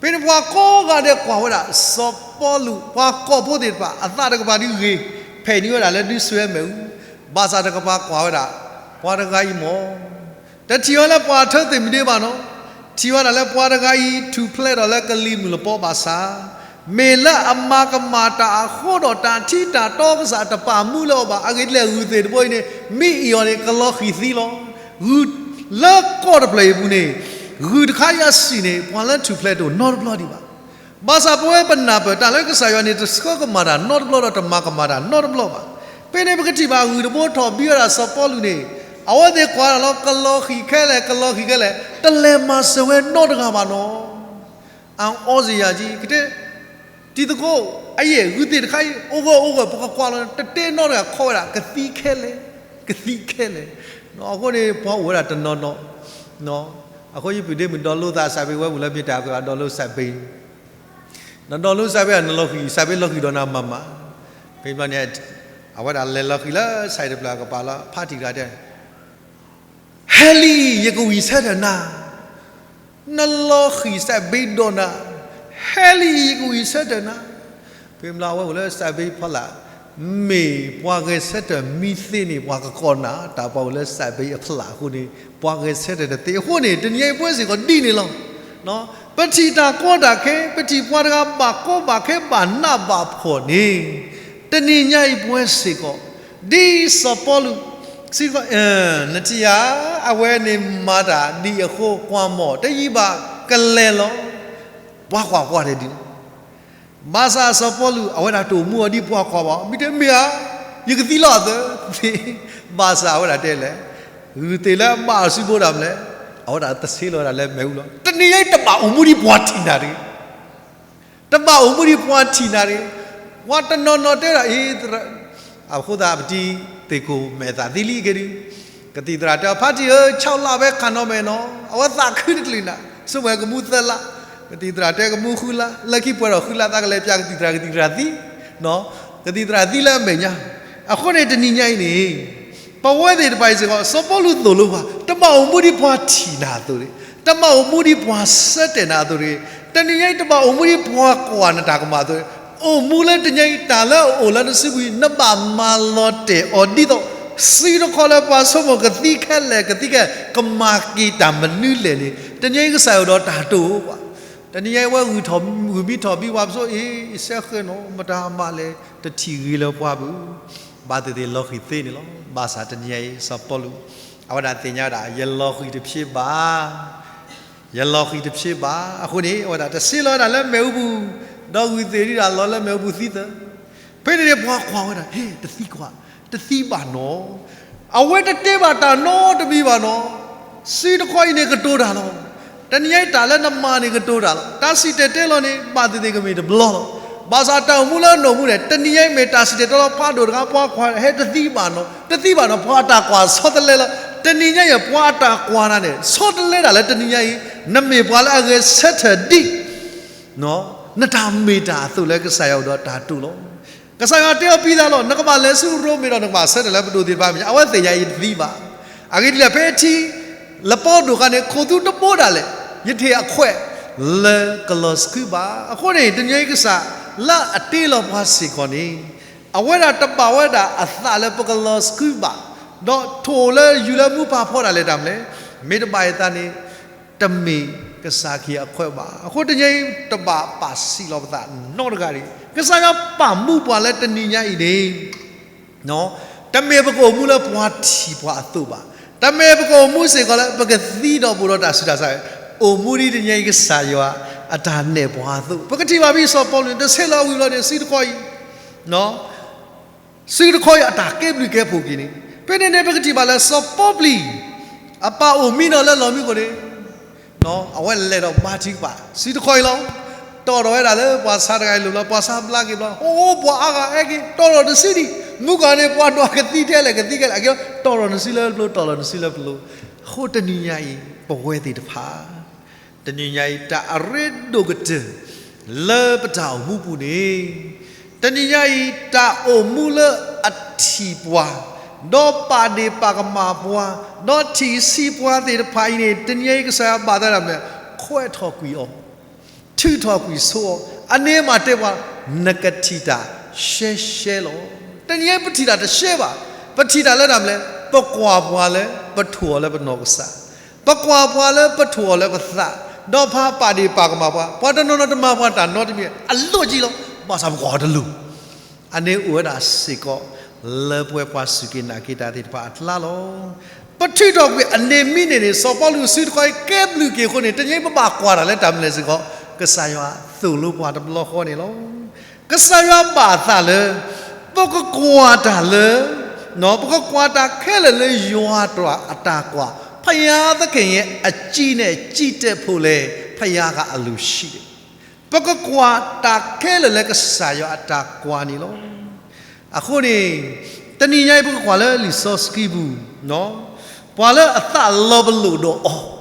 ဖဲန့ၣ်ပှၤကိးဂၤဒဲးကွၢ်ဝဲဒၣ် စီၤပီလူး, ပှၤကိးဖိသ့ၣ်တဖၣ် အသးတကပၤဒုးဂ့ၤ, ဖဲန့ၣ်ဝဲဒၣ်လၢဒုးဆူၣ်ဝဲမ့ၣ်အူ, ဘၣ်ဆၣ်တကပၤကွၢ်ဝဲဒၣ် ပှၤတဂၤအံၤမ့ၢ် တထံၣ်ဝဲလၢပှၤထၢသ့ၣ်မနုၤဘၣ်နီၤ, ထံၣ်ဝဲဒၣ်လၢပှၤတဂၤအံၤထူၣ်ဖျဲးဒီးလၢကလံၤမုၢ်လပီဘၣ်ဆၣ်, မ့ၢ်လၢအမၤကမၣ်တၢ်အဃိဒီးတၢ်ထံတၢ်တီကစၢ်တပာ်မူလၢအီၤဘၣ်. အဂ့ၢ်ဒ်လဲၣ်, ဂုၢ်သ့ၣ်တဘိအံၤန့ၣ် မ့ၢ်အ့ၣ်အီၤန့ၣ် ကလီၤဃံၤသံလီၤ. ဂုၢ်လၢကီၢ်တဖျၢၣ်အံၤအပူၤန့ၣ် ဂုၢ်တခါအံၤအစံၣ်န့ၣ် ပှၤလၢထူၣ်ဖျဲးတအိၣ်နီတဘျီဒံးဘၣ်. ဘၣ်ဆၣ်ပဝဲပနၢ်ပၢၢ်တၢ်လၢကစၢ်ယွၤန့ၣ် တဆှၢကမၣ်တၢ်နီတဘျီဒီးတမၤကမၣ်တၢ်နီတဘျီဘၣ်. ဖဲန့ၣ်ပကထံၣ်ဘၣ် ဂုၢ်တဘိထီၣ်ဘံဝဲဒၣ်စီၤပီလူးန့ၣ် အဝဲသ့ၣ်ကွၢ်လီၤ ကလီၤဃံၤခဲလၢာ် ကလီၤဃံၤခဲလၢာ် တလဲၤမၤစၢၤဝဲနီတဂၤဘၣ်နီၤ. အအီစယၤက့ ကတဲ တံၤသကိး အယဲၢ် ဂုၢ်သ့ၣ်တခါအံၤ အိၣ်ဂၢၢ်အိၣ်ဂၢၢ် ပကကွၢ်လီၤ တတဲနီတဂၤ ခီဝဲဒၣ် ကသံခဲလၢာ် ကသံခဲလၢာ်. အဃိန့ၣ် ပှၤအိၣ်ဝဲဒၣ်တနီၤနီၤ အဃိယပုၢ်ဒ့မုၣ် download သး စးဘ့ဝဲပူၤလၢမ့ၢ်တၢ်က download စးဘ့, န download စးဘ့ နလီၤဃံၤ စးဘ့လီၤဃံၤဒီးနၤမၤမၤ. ဖဲန့ၣ် အဝဲဒၣ်လဲၤလီၤဃံၤလၢ site တဖျၢၣ်အကပၤလီၤ ဖးထံၣ်တဂၤတဲ ဟဲလံ ယကဝံၣ်ဆၢထၢၣ်နၤ, နလီၤဃံၤစးဘ့ဒီးနၤ, ဟဲလံ ယကဝံၣ်ဆၢထၢၣ်နၤ. ဖဲမ့ၢ်လၢအဝဲအိၣ်လၢစးဘ့ဖီလာ် မ့ၢ်ပှၤဂဲၤဆၢထၢၣ်မံသ့န့ၣ် ပှၤကကိးနၤ တၢ်ပှၤအိၣ်လၢစးဘ့အဖီလာ်အဃိန့ၣ် ပှၤဂဲၤဆၢထၢၣ်တသ့အဃိန့ၣ် တနံၤအံၤပဝဲစ့ၢ်ကီးဒ်န့ၣ်လီၤ. ပထံၣ်တၢ်ကီတၢ်ခဲ ပထံၣ်ပှၤတဂၤဘၣ်ကီဘၣ်ခဲဘၣ်နးဘၣ်ဖှီၣ်န့ၣ် တနံၤညါအံၤပဝဲစ့ၢ်ကီး ဒ်စီၤပီလူး နထံၣ်ဧါ, အဝဲန့ၣ်မၤတၢ်ဒ်အဃိကွၢ်မီၢ် တယံာ်ဘၣ်ကလဲၤလီၤ. ပှၤကွၢ်ပှၤဒဲးဒုး ဘၣ်ဆၣ်စီၤပီလူး အဝဲဒၣ်တအိၣ်မူအီၤဒ်ပှၤကွၢ်ဘၣ်, မ့ၢ်တဲမ့ၢ်ဧါ, ယကသံလီၤအသးသ့, ဘၣ်ဆၣ်အဝဲဒၣ်တဲလဲၣ်, ဂုၢ်သ့ၣ်လၢအဘၣ်အီၤစုဘိဒၣ်မနုၤလဲၣ်, အဝဲဒၣ်တဆ့လီၤဝဲဒၣ်လၢမ့ၣ်အူလီၤ. တနံၤညါအံၤတဘၣ်အိၣ်မူဒ်ပှၤထံၣ်နၤတဂ့ၤ တဘၣ်အိၣ်မူဒ်ပှၤထံၣ်နၤတဂ့ၤ. ပှၤတနီၤနီၤတဲဒၣ်အံၤ အဃိသတးပတံၤသ့ၣ်ခိၣ်မဲာ်သးသံလံက့ၤဒုး, ကသံၣ်သရၣ်တဲ ဖါတံၢ်ဧၢ, ဆီလၢ်ဖဲခါနီၤမဲာ်နီၤ, အဝဲသးခုတကလုာ်နၤ, ဆိကမိၣ်ကမူသၢလါ, ကသံၣ်သရၣ်တဲကမူဃုလါ, လၢခံပှဲၤထီၣ်ဃုလါ သးကလဲၤပၠးကသံၣ်သရၣ် ကသံၣ်သရၣ်သံ, ကသံၣ်သရၣ်သံလၢအမဲာ်ညါ. အဃိန့ၣ်တနံၤညါအံၤန့ၣ် ပဝဲသ့ၣ်တဖၣ်အံၤစ့ၢ်ကီး စီၤပီလူးသိၣ်လိပှၤ တဘၣ်အိၣ်မူဒ်ပှၤထံၣ်နၤအသိးတဂ့ၤ, တဘၣ်အိၣ်မူဒ်ပှၤဆၢတဲာ်နၤအသိးတဂ့ၤ, တနံၤညါအံၤတဘၣ်အိၣ်မူဒ်ပှၤကွၢ်နတၢ်ကမၣ်အသိးတဂ့ၤ. အိၣ်မူလၢတနံၤညါအံၤ တၢ်လၢအအိၣ်လၢနစုပူၤအံၤ နဘၣ်မၤလီၤတဲာ်အီၤဒ်သိး စံးတခီလၢပှၤဆိကမိၣ်ကသံခဲလၢာ်ကသံခဲလၢာ် ကမၤက့ၤတၢ်မနုၤလဲၣ်န့ၣ် တနံၤညါအံၤကစၢ်ယွၤဒီးတၢ်တိာ်ပှၤ တနံၤညါအံၤ ဝဲဂုာ်ထီၣ်ဂုာ်မံထီၣ်ဘံပှၤ ပဆိအ့ၣ် စဲဃဲနီၤ မတၤမၤလဲၣ် တထံၣ်ဂ့ၤလၢပှၤဘၣ်. ဘၣ်သ့ၣ်သ့ၣ်လီၤဃံၤသ့န့ၣ်လီၤ. ဘၣ်ဆၣ်တနံၤညါအံၤ စီၤပီလူး အဝဲဒၣ်သ့ၣ်ညါဒၣ် ယလီၤဃံၤတဖျ့ဘၣ်, ယလီၤဃံၤတဖျ့ဘၣ်. အဃိန့ၣ် အဝဲဒၣ်တဆ့လီၤဝဲဒၣ်လၢမ့ၣ်အူပူၤ, ဒီးဂုာ်သ့ၣ်ဒံးဒၣ်လီၤလၢမ့ၣ်အူပူၤသံသၢ. ဖဲန့ၣ်န့ၣ် ပှၤကွၢ်ဝဲဒၣ် ဟ့ၣ် တသံကွၢ်, တသံဘၣ်နီၤ. အဝဲတတဲဘၣ်တၢ်နီတမံၤဘၣ်နီၤ. စုတခီအံၤန့ၣ်ကတိၤတၢ်လီၤ. တနံၤညါအံၤတၢ်လၢနမၤန့ၣ်ကတိၤတၢ်လီၤ. တၢ်စံၣ်တဲၤတဲလီၤန့ၣ် ဘၣ်သ့ၣ်သ့ၣ်ကမ့ၢ်တဘျီလီၤ. ဘၣ်ဆၣ်တၢ်အိၣ်မူလၢနအိၣ်မူန့ၣ် တနံၤညါအံၤမ့ၢ်တၢ်စံၣ်တဲၤတဲလီၤ ပှၤဒိၣ်တဂၤ ပှၤကွၢ် ဟဲတသံဘၣ်နီၤ, တသံဘၣ်နီၤ, ပှၤအတၢ်ကွၢ်ဆီတလဲလီၤ. တနံၤညါအံၤ ပှၤအတၢ်ကွၢ်နၤန့ၣ် ဆီတလဲတၢ်လၢတနံၤညါအံၤ နမ့ၢ်ပှၤလၢအဂဲၤဆၢထၢၣ်ဒံး နတၢ်မ့ၢ်တၢ်အသိးလၢကစၢ်ယွၤအိၣ်ဒီးတၢ်တိာ်လီၤ. ကစၢ်ယွၤတဲအီၤပံသးလီၤ, နကဘၣ်လဲၤဆူရိမ့ၤဒီးနကဘၣ်ဆၢထၢၣ်လၢပဒိၣ်သ့ၣ်တဖၣ်မဲာ်ညါ, အဝဲသ့ၣ်ညါအံၤတသံဘၣ်. အဂ့ၢ်ဒ်လဲၣ် ဖဲအထံ လပီဒိၣ်ဃာ်န့ၣ် ခိၣ်သူတဘိဒၣ်လဲာ် ယထံၣ်အခွဲးလၢကလီၤဆှုဘၣ်. အဃိန့ၣ် တနံၤညါအံၤကစၢ်လၢအတ့လီၤပှၤစ့ၢ်ကီးန့ၣ် အဝဲဒၣ်တဘၣ်ဝဲဒၣ်အသးလၢပကလီၤဆှုဘၣ်, ဒီးထိၣ်လၢယူၤလၢမူဖးဖီဒၣ်လဲာ်တၢ်မနုၤလဲၣ်, မ့ၢ်တဘၣ်ယသးန့ၣ် တမ့ၢ်ကစၢ်ခ့အခွဲးဘၣ်. အဃိတနံၤညါအံၤ တဘၣ်ပာ်စံးလီၤပသးနီတဂၤတဂ့ၤ. ကစၢ်ယွၤပာ်မူပှၤလၢတနံၤညါအံၤန့ၣ် တမ့ၢ်ပကအိၣ်မူလၢပှၤထံၣ်ပှၤအသိးဘၣ်. တမ့ၢ်ပကအိၣ်မူစ့ၢ်ကီးလၢပကသံဒီးဘူးဒီးတၢ်ဆူးတၢ်ဆါ, အိၣ်မူဒ်တနံၤညါအံၤကစၢ်ယွၤအတၢ်နဲၣ်ပှၤအသိး. ပကထံၣ်ဘၣ်ဖဲစီၤပီလူးန့ၣ် တဆ့လီၤဝံၤဘျီန့ၣ် စုတခီအံၤ စုတခီအံၤအတၢ်ကဲဘျုးကဲဖှိၣ်က့ၤန့ၣ်, ဖဲန့ၣ်န့ၣ် ပကထံၣ်ဘၣ်လၢ စီၤပီပျံၤ အပၢ်အိၣ်မံနီၤလၢလီၢ်မံခိၣ်န့ၣ်, အဝဲလဲၤဒီးဘါထုကဖၣ် စုတခီအံၤလီၤ. တီၢ်ထီၣ်ဝဲဒၣ်လၢပှၤဆါတဂၤအံၤလိၤလီၤ, ပှၤဆါဘျါက့ၤဘျီ, အိ ပှၤအါဂၤအဲၣ်က့ၤ တီၢ်ထီၣ်တစုဒံး, မုၢ်ကီၢ်န့ၣ် ပှၤဒွးကသံထဲလဲၣ်ကသံခဲလဲၣ်, အကဲ တီၢ်ထီၣ်တစုလၢပျိ တီၢ်ထီၣ်တစုလၢပျိ. အဃိတနံၤညါအံၤ ပဝဲသ့ၣ်တဖၣ် တနံၤညါအံၤ တၢ်အရ့ဒိၣ်ကတၢၢ် လၢပတၢ်အိၣ်မူပူၤန့ၣ်, တနံၤညါအံၤ တၢ်အိၣ်မူလၢအထံၣ်ပှၤ, ဒီးပာ်ဒ့ၣ်ပာ်ကမၣ်ပှၤ, ဒီးထံၣ်ဆံးပှၤသ့ၣ်တဖၣ်အံၤန့ၣ် တနံၤညါအံၤ ကစၢ်ယွၤဘၣ်သးဒၣ်မနုၤလဲၣ်, ခွဲးထီၣ်ကွံာ်အီၤ, ထုးထီၣ်ကွံာ်ဆိအီၤ, အန့ၣ်မးတဲပှၤ, နကထံၣ်တၢ်ရှဲရှဲလီၤ. တနံၤညါအံၤ ပထံၣ်တၢ်တရှဲဘၣ်, ပထံၣ်တၢ်လၢတၢ်မနုၤလဲၣ်, ပကွၢ်ပှၤလၢပထိၣ်အီၤလၢပနီၢ်ကစၢ် ပကွၢ်ပှၤလၢပထိၣ်အီၤလၢပသး, ဒီးပာ်ဒ့ၣ်ပာ်ကမၣ်ပှၤ, ပှၤတနီၤနီၤတမၤပှၤတၢ်နီတမံၤ, အလီၢ်ကံလီၤ, ဘၣ်ဆၣ်ပကွၢ်အီၤတလိၤ. အန့ၣ်အိၣ်ဝဲဒၣ်စ့ၢ်ကီး လၢပဝဲပှၤစူၢ်က့ၤနာ်က့ၤတၢ်သ့ၣ်တဖၣ်အကျါလီၤ. ပထုးထီၣ်ကွံာ်အန့ၣ်မံန့ၣ်န့ၣ် စီၤပီလူးစုတခီအံၤကဲဘျုးက့ၤအဃိန့ၣ် တနံၤအံၤပဘၣ်ကွၢ်တၢ်လၢတၢ်မနုၤလဲၣ်စ့ၢ်ကီး, ကစၢ်ယွၤသိၣ်လိပှၤတဘျီဃီန့ၣ်လီၤ. ကစၢ်ယွၤဘၣ်သးလၢ ပကကွၢ်တၢ်လၢ, ပကကွၢ်တၢ်ခဲလၢာ်လၢယွၤတၢ်အတၢ်ကွၢ်, ဘုရားသခင်ရဲ့အကြည့်နဲ့ ကြည့်တတ်ဖို့လဲ ဘုရားကအလိုရှိတယ်. ပကကွၢ်တၢ်ခဲလၢာ်လၢကစၢ်ယွၤအတၢ်ကွၢ်န့ၣ်လီၤ. အဃိန့ၣ် တနံၤညါအံၤပကကွၢ်လၢလံာ်စီဆှံပူၤ, ပှၤလၢအသးလီၤပလိာ်ဒီး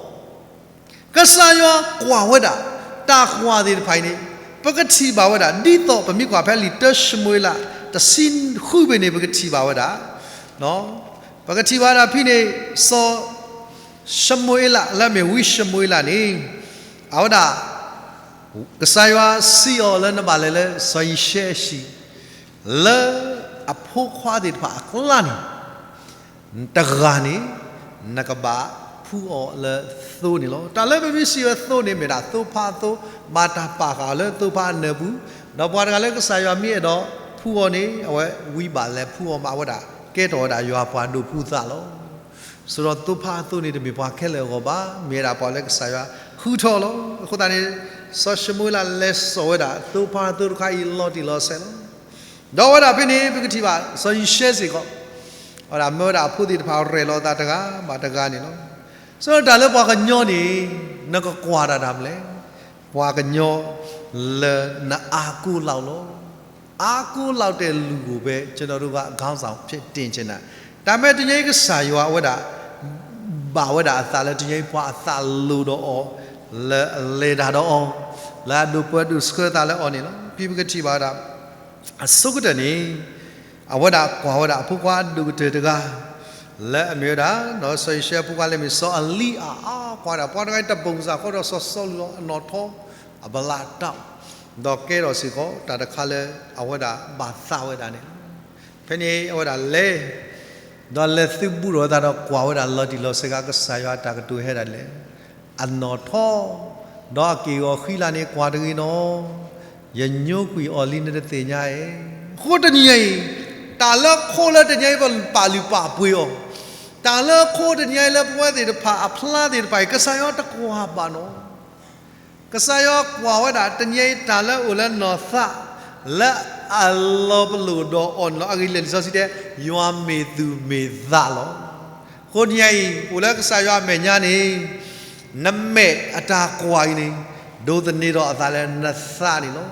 အီၤ ကစၢ်ယွၤကွၢ်ဝဲဒၣ် တၢ်ကွၢ်သ့ၣ်တဖၣ်အံၤန့ၣ် ပကထံၣ်ဘၣ်ဝဲဒၣ် ဒ်သိးပမ့ၢ်ကွၢ်ဖဲလံာ်တၢၡမူၤအ့လး တဆံဃုဖဲန့ၣ် ပကထံၣ်ဘၣ်ဝဲဒၣ်, ပကထံၣ်ဘၣ်ဝဲဒၣ်ဖဲန့ၣ် စီၤၡမူၤအ့လး လၢအမ့ၢ်ဝံၡမူၤအ့လးန့ၣ် အဝဲဒၣ် ကစၢ်ယွၤစံးအီၤလၢနဘၣ်လဲၤလၢစီၤယံၤၡဲအဟံၣ် လၢအဖိခွါသ့ၣ်တဖၣ်အကျါန့ၣ် တဂၤန့ၣ် နကဘၣ်ဖှူအီၤလၢသိန့ၣ်လီၤ. တၢ်လၢပမ့ၢ်စံးဝဲသိန့ၣ် မ့ၢ်ဒၣ်သိဖါအသိ, ဘၣ်တၢ်ပာ်ဃာ်အီၤလၢသိဖါအနၢၤပူၤ, ဒီးပှၤတဂၤလၢကစၢ်ယွၤမ့ၢ်အဲၣ်ဒိးဖှူအီၤန့ၣ် အဝဲဝံဘၣ်လဲၤဖှူအီၤမး အဝဲဒၣ်ကဲထီၣ်ဝဲဒၣ်ယွၤပှၤဒိးဖှူသးလီၤ. ဆိုတော့ သိဖါအသိန့ၣ် တမ့ၢ်ပှၤခဲလၢာ်အဂီၢ်ဘၣ်, မ့ၢ်ဝဲဒၣ်ပှၤလၢကစၢ်ယွၤဃုထၢလီၤ. အဃိသတးန့ၣ် စီၤၡမူၤအ့လးလဲၤစိာ်ဝဲဒၣ် သိဖါအသိတခါအံၤလီၤတံၢ်လီၤဆဲးလီၤ. ဒီးဝဲဒၣ်ဖဲန့ၣ် ပကထံၣ်ဘၣ် စီၤယံၤၡဲစ့ၢ်ကီး အဝဲဒၣ်မၢဝဲဒၣ်အဖိသ့ၣ်တဖၣ်ရဲၣ်လီၤအသးတဂၤဘၣ်တဂၤန့ၣ်လီၤ. ဆိုတော့ တၢ်လၢပှၤကညီန့ၣ် နကကွၢ်တၢ်တၢ်မနုၤလဲၣ်, ပှၤကညီလၢနအါကိးလီၤလီၤ. အါကိးလီၤတဲာ်လူၤပိာ်ဖဲ ကျွန်တော်တို့က ခေါင်းဆောင်ဖြစ်တင်ချင်တာ, တၢ်မ့ၢ်တနံၤအံၤကစၢ်ယွၤအဝဲဒၣ် ဘၣ်ဝဲဒၣ်အသးလၢတနံၤအံၤပှၤအသးလိၤဒီးအီၤ, လၢအလဲၤတၢ်ဒီးအီၤ, လၢအဒိးပၢဒိးဆှၢသးလၢအီၤန့ၣ်လီၤ. ဖဲပကထံၣ်ဘၣ်ဝဲဒၣ် အဆိကတၢၢ်န့ၣ် အဝဲဒၣ်ကွၢ်ဝဲဒၣ်အဖိခွါအဒိၣ်ကတၢၢ်တဂၤ လၢအမ့ၢ်ဝဲဒၣ် စီၤယံၤၡဲအဖိခွါလၢအမ့ၢ်စီၤအလံအၤ, အါကွၢ်ဒၣ်ပှၤတဂၤအံၤတဘိၣ်စၢ်ဃီဒီးစီၤစီလူးလီၤ, အနီၣ်ထီ အဘလးတၢ်, ဒီးကဲထီၣ်စ့ၢ်ကီးတၢ်တခါလၢအဝဲဒၣ်ဘၣ်သးဝဲဒၣ်န့ၣ်လီၤ. ဖဲန့ၣ်အဝဲဒၣ်လဲၤ ဒီးလဲၤသုးဘူးထီၣ်အသးဒီးကွၢ်ဝဲဒၣ်လီၤတံၢ်လီၤဆဲးက့ၤ ကစၢ်ယွၤအတၢ်ကတိၤဟဲဒၣ်လဲာ်, အနီၣ်ထီ ဒီးအက့ၢ်အဂီၤဃံလၤန့ၣ်ကွၢ်တဂ့ၤနီၤ, ယညိကွံာ်အီၤလံနတသ့ၣ်ညါဧါ. အဃိတနံၤညါအံၤ, တၢ်လၢခိလၢတနံၤအံၤပပာ်လုၢ်ပာ်ပှ့ၤအီၤ, တၢ်လၢခိတနံၤညါအံၤလၢပဝဲသ့ၣ်တဖၣ်အဖျါသ့ၣ်တဖၣ်အံၤ ကစၢ်ယွၤတကွၢ်ဘၣ်နီၤ. ကစၢ်ယွၤကွၢ်ဝဲဒၣ်တနံၤအံၤတၢ်လၢအိၣ်လၢနီၢ်သး လၢအလီၤပလိာ်ဒီးအီၤန့ၣ်လီၤ. အဂ့ၢ်ဒ်လဲၣ်လံာ်စီဆှံတဲ, ယွၤမ့ၢ်သူၣ်မ့ၢ်သးလီၤ. အဃိတနံၤညါအံၤ အိၣ်လၢကစၢ်ယွၤအမဲာ်ညါန့ၣ် နမဲာ်အတၢ်ကွၢ်အံၤန့ၣ် ဒိးသန့ၤဒီးအသးလၢနသးန့ၣ်လီၤ.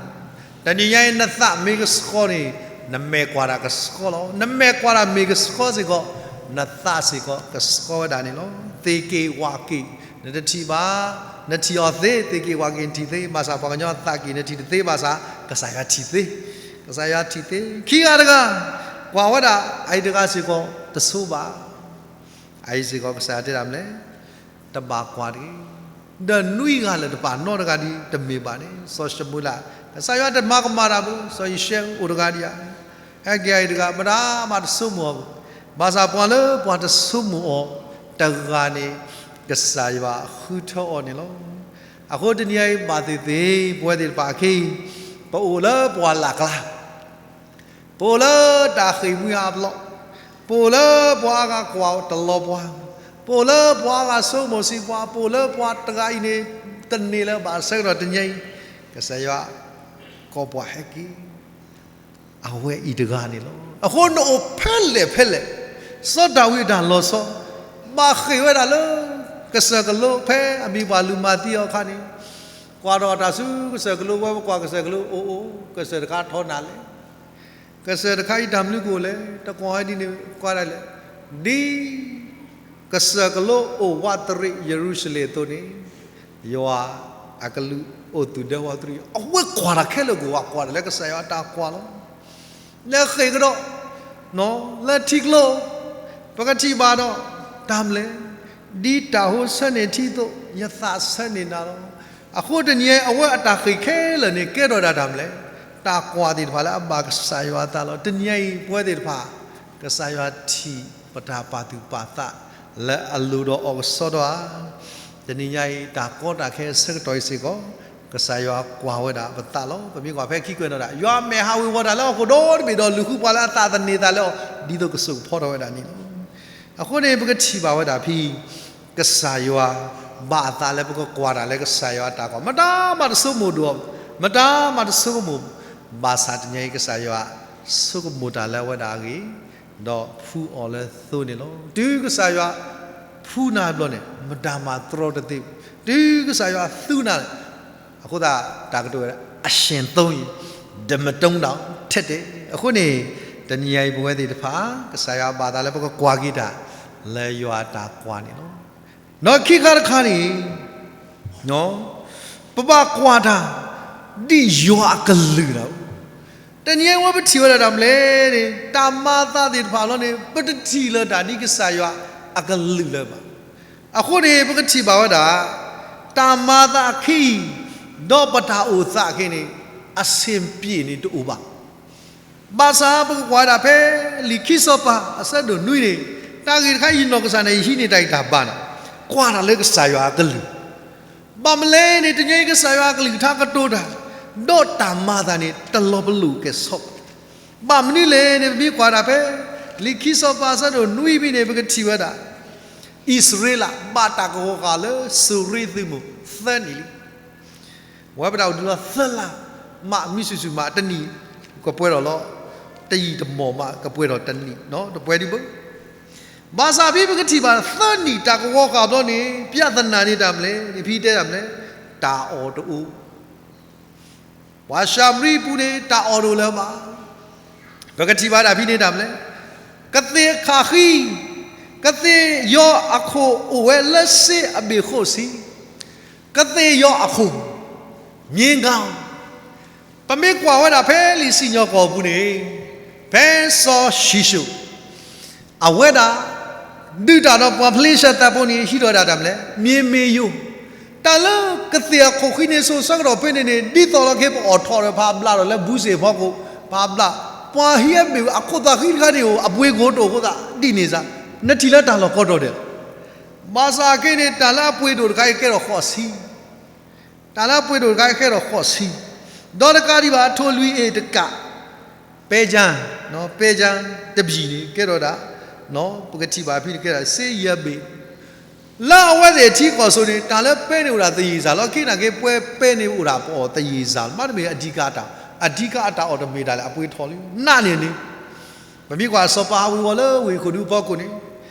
တနံၤညါအံၤနသးမ့ၢ်ကဆှီန့ၣ် နမဲာ်ကွၢ်တၢ်ကဆှီလီၤ. နမဲာ်ကွၢ်တၢ်မ့ၢ်ကဆှီစ့ၢ်ကီး နသးစ့ၢ်ကီးကဆှီဝဲဒၣ်န့ၣ်လီၤ. သ့ၣ်က့ၣ်ဝၣ်က့ၣ် နတထံၣ်ဘၣ်, နထံၣ်အီၤသ့, သ့ၣ်က့ၣ်ဝၣ်က့ၣ်နထံၣ်သ့, ဘၣ်ဆၣ်ပှၤကညီသးက့ၣ်နထံၣ်တသ့ဘၣ်ဆၣ် ကစၢ်ယွၤထံၣ်သ့, ကစၢ်ယွၤထံၣ်သ့. ခံဂၤတဂၤ ကွၢ်ဝဲဒၣ် အအံၤတဂၤစ့ၢ်ကီးတဆိဘၣ်. အအံၤစ့ၢ်ကီးကစၢ်ယွၤတဲဒၣ်မနုၤလဲၣ်, တဘၣ်ကွၢ်တဂ့ၤ. ဒီးနွံဂၤလၢာ်တဖၣ်နီတဂၤဒ်တမ့ၢ်ဘၣ်န့ၣ် စီၤၡမူၤအ့လး, ကစၢ်ယွၤတမၤကမၣ်တၢ်ဘၣ်, စီၤယံၤၡဲအိၣ်တဂၤဒံးဧါ. ဟဲက့ၤအံၤတဂၤ မတၤမးတဆိကမိၣ်အီၤဘၣ်. ဘၣ်ဆၣ်ပှၤလၢပှၤတဆိကမိၣ်အီၤတဂၤန့ၣ် ကစၢ်ယွၤဃုထၢအီၤန့ၣ်လီၤ. အဃိတနံၤအံၤဘၣ်သ့ၣ်သ့ၣ် ပဝဲသ့ၣ်တဖၣ်အခံ ပအိၣ်လၢပှၤလၢ်ကျါ ပအိၣ်လၢတၢ်ဃ့ၢ်မှံဟးဖျိး, ပအိၣ်လၢပှၤအါဂၤကွၢ်တလီၤပှၤ, ပအိၣ်လၢပှၤအါဂၤဆိကမိၣ်ဆံးပှၤ, ပအိၣ်လၢပှၤတဂၤအံၤန့ၣ် တန့ၢ်လၢၤဘၣ်အဆၢကတီၢ်တနံၤအံၤ, ကစၢ်ယွၤကိးပှၤဟဲက့ၤ အဝဲအံၤတဂၤန့ၣ်လီၤ. အဃိနအိၣ်ဖဲလဲၣ်ဖဲလဲၣ်, စီၤဒၤဝံးအတၢ်လီၤဆီ ဘၣ်ဃ့ၢ်ဝဲဒၣ်လၢကစၢၢ်ကလိ ဖဲအမံၤပှၢ်လုၢ်မၤသံအီၤအခါန့ၣ်, ကွၢ်ထီၣ်တၢ်ဆူကစၢၢ်ကလိ ဝဲပကွၢ်ကစၢၢ်ကလိ အိၣ်အိၣ် ကစၢၢ်တခါထီနၤလဲၣ်. ကစၢၢ်တခါအံၤတၢ်မနုၤကအိၣ်လဲၣ်, တကွၢ်ဝဲဒ်န့ၣ် ကွၢ်ဒၣ်လဲၣ်, ဒ်ကစၢၢ်ကလိအိၣ်ဝးတရံးယရူၤၡလ့ၣ်အသိးန့ၣ်, ယွၤအကလူးအိၣ်သူၣ်ဒၢဝးတရံး, အဝဲကွၢ်တၢ်ခဲလၢာ်ကအိၣ် ကွၢ်တၢ်လၢကစၢ်ယွၤအတၢ်ကွၢ်လီၤ. လၢဃ့ၢ်ကဒီး လၢထံကျိ ပကထံၣ်ဘၣ်ဒီး တၢ်မနုၤလဲၣ်, ဒ်တၢ်ဟိဆၢန့ၢ်ထံအသိး ယသးဆၢန့ၢ်နၤလီၤ. အဃိတနံၤအံၤ အဝဲအတၢ်ဃ့ၢ်ခဲလၢာ်န့ၣ် ကဲထီၣ်ဒၣ်တၢ်မနုၤလဲၣ်, တၢ်ကွၢ်သ့ၣ်တဖၣ်လၢအဘၣ်ကစၢ်ယွၤအသးလီၤ. တနံၤအံၤ ပဝဲသ့ၣ်တဖၣ် ကစၢ်ယွၤထံၣ်ပတၢ်ပာ်သူၣ်ပာ်သးလၢအလိၤဒီးအီၤကစီဒီဧါ. တနံၤညါအံၤ တၢ်ကီတၢ်ခဲအဆၢကတီၢ်အံၤစ့ၢ်ကီး ကစၢ်ယွၤကွၢ်ဝဲဒၣ်ပသးလီၤ. ပမ့ၢ်ကွၢ်ဖဲခံကွဲးနီၣ်ဒၣ် ယွၤမဲာ်ဟးဝ့ၤဝီၤတၢ်လၢဟီၣ်ခိၣ်ဒီတဘ့ၣ်ဒီး လူၤဃုပှၤလၢအသးသန့ၤသးလၢအီၤ ဒ်သိးကစိာ်ကဖီထီၣ်ဝဲဒၣ်န့ၣ်လီၤ. အဃိန့ၣ် ပကထံၣ်ဘၣ်ဝဲဒၣ်ဖဲ ကစၢ်ယွၤဘၣ်အသးလၢပကကွၢ်တၢ်လၢကစၢ်ယွၤအတၢ်ကွၢ်, မတၤမးတဆိကမိၣ်ဒိၣ်အီၤ, မတၤမးတဆိကမိၣ်, ဘၣ်ဆၣ်တနံၤအံၤ ကစၢ်ယွၤဆိကမိၣ်တၢ်လၢအဝဲဒၣ်အဂ့ၢ်, ဒီးဖှူအီၤလၢသိန့ၣ်လီၤ. တုၤကစၢ်ယွၤဖှူနၤဘျီန့ၣ် မတၤမးတြီတသ့, တုၤကစၢ်ယွၤသူနၤန့ၣ် အဃိသတး တၢ်ကတိၤဝဲဒၣ် အရှင်သုံး ယင် ဒီးမတုံးတၢ်ထဲတဲာ်. အဃိန့ၣ် တနံၤအံၤပဝဲသ့ၣ်တဖၣ် ကစၢ်ယွၤဘၣ်သးလၢပကကွၢ်က့ၤတၢ် လၢယွၤအတၢ်ကွၢ်န့ၣ်လီၤ. ဒီးခံခါတခါန့ၣ် ပဘၣ်ကွၢ်တၢ် ဒ်ယွၤအကလုၢ်လီၤ. တနံၤအံၤဝဲပထံၣ်ဝဲဒၣ်တၢ်မနုၤလဲၣ်န့ၣ် တၢ်မၤသးသ့ၣ်တဖၣ်လီၤန့ၣ် ပတထံၣ်လၢၤတၢ်ဒ်ကစၢ်ယွၤအကလုၢ်လၢၤဘၣ်. အဃိန့ၣ် ပကထံၣ်ဘၣ်ဝဲဒၣ် တၢ်မၤသးအခံ ဒီးပတၢ်အိၣ်သးအခံန့ၣ် အဆင်ပြေန့ၣ်တအိၣ်ဘၣ်. ဘၣ်ဆၣ်ပကကွၢ်ဝဲဒၣ်ဖဲ လံာ်ခံစီၤပၤ အဆၢဒိၣ်နွံန့ၣ် တၢ်ဂ့ၢ်တခါ ယနီၢ်ကစၢ်န့ၣ် ယဟံးန့ၢ်တၢ်ဂံၢ်တၢ်ဘါန့ၣ် ကွၢ်တၢ်လၢကစၢ်ယွၤအကလုၢ် ဘၣ်မနုၤလဲၣ်န့ၣ် တနံၤအံၤကစၢ်ယွၤအကလုၢ်ကထါကတိၤတၢ် ဒီးတၢ်မၤသးန့ၣ် တလီၤပလိာ်ကဲၤဆီဘၣ်. ဘၣ်မနုၤလဲၣ်န့ၣ် ပမ့ၢ်ကွၢ်ဒၣ်ဖဲ လံာ်ခံစီၤပၤအဆၢဒိၣ်နွံဖဲန့ၣ် ပကထံၣ်ဝဲဒၣ် အံၣ်စရ့လး ဘၣ်တၢ်ကဝီၤဃာ်လၢ စူၤရ့သုးမုၢ်သၢနံၣ်လံ. ဝဲပဒၣ်အိၣ်ဒံးလီၤသၢလါ မးမံဆူၣ်ဆူၣ်မး တနံၣ်ကပှဲၤထီၣ်လီၤ. တယံာ်တမီၢ်မး ကပှဲၤထီၣ်တနံၣ် တပှဲၤဒံးဘၣ်. ဘၣ်ဆၣ်ဖဲပကထံၣ်ဘၣ်သၢနံၣ်တၢ်ကဝီၤဃာ်ဘျီန့ၣ် ပြဿနာန့ၣ်တၢ်မနုၤလဲၣ်န့ၣ် ဖဲတဲတၢ်မနုၤလဲၣ် တၢ်အီၣ်တအိၣ် ပှၤၡၤမရံပူၤန့ၣ် တၢ်အီၣ်တအိၣ်လၢၤဘၣ်. ပကထံၣ်ဘၣ်ဒၣ်ဖဲန့ၣ်တၢ်မနုၤလဲၣ် ကသ့ၣ်ခးဃံ ကသ့ၣ်ယီၤအခိၣ်အိၣ်ဝဲလၢစ့အဘ့ၣ်ဃိၣ်ဆံ ကသ့ၣ်ယီၤအခိၣ် မြေငေါင် ပမ့ၢ်ကွၢ်ဝဲဒၣ်ဖဲလံာ်စံၣ်ညီၣ်ကွီၢ်ပူၤန့ၣ် ဖဲစီၤၡံၣ်ၡိၣ် အဝဲဒၣ် ဒုးတၢ်ဒီးပှၤဖလ့ၡသးဖိန့ၣ် ဟံးထီၣ်ဝဲဒၣ်တၢ်မနုၤလဲၣ် မြေမ့ၢ်ယိၤ တၢ်လၢကသ့ၣ်အခိၣ်ဃံန့ၣ် စိၤဆၢကတီၢ်ဖဲန့ၣ်န့ၣ် ဒ်သိးလီၤက့ၤ ပအိးထီၣ်ဒီးဖးဘျးဒီးလၢဘူစ့ၣ်ဖီခိၣ် ဖးဘျး ပှၤဟံးအဘ့ၣ်အခိၣ်သးဃံတခါန့ၣ်အိၣ် အပှ့ၤကအိၣ်တအိၣ်အဃိသတး ဒ်န့ၣ်စ့ၢ် နထံၣ်လၢတၢ်လီၢ်ကီတၢ်ဒဲးလီၤ. ဘၣ်ဆၣ်အခဲအံၤန့ၣ် တၢ်လၢအပှ့ၤဒိၣ်တခါအံၤကဲထီၣ်ဃိးဆံ တၢ်လၢအပှ့ၤဒိၣ်တခါအံၤကဲထီၣ်ဃိးဆံ, ဒီးတကးဒံးဘၣ် ထိၣ်လွံၢ်အ့ၣ်တကး, ပဲကြမ်း, ပဲကြမ်း တဘံၣ်န့ၣ် ကဲထီၣ်ဒၣ်, ပကထံၣ်ဘၣ်ဖဲန့ၣ်ကဲဒၣ် စ့ယဲၢ်ဘ့ၣ်, လၢအဝဲသ့ၣ်အထံကီၢ်ဆိးန့ၣ် တၢ်လၢပဲန့ၣ်အိၣ်ဒၣ်သယံၤစၢ်လီၤ. ခဲအံၤန့ၣ်က့ ပှဲၤပဲန့ၣ်အိၣ်ဒၣ်ပအီၣ်သယံၤစၢ်လီၤ. မ့တမ့ၢ်အဓိကတၢ်, အဓိကတၢ်အီၣ်တမ့ၢ်ဒၣ်လဲာ် အပှ့ၤထီၣ်လံ နးန့ၣ်န့ၣ် ပမ့ၢ်ကွၢ်စီၤပၤဟးဝ့ၤဝီၤလၢဝ့ၢ်ခိၣ်ဒူဖီခိၣ်န့ၣ်,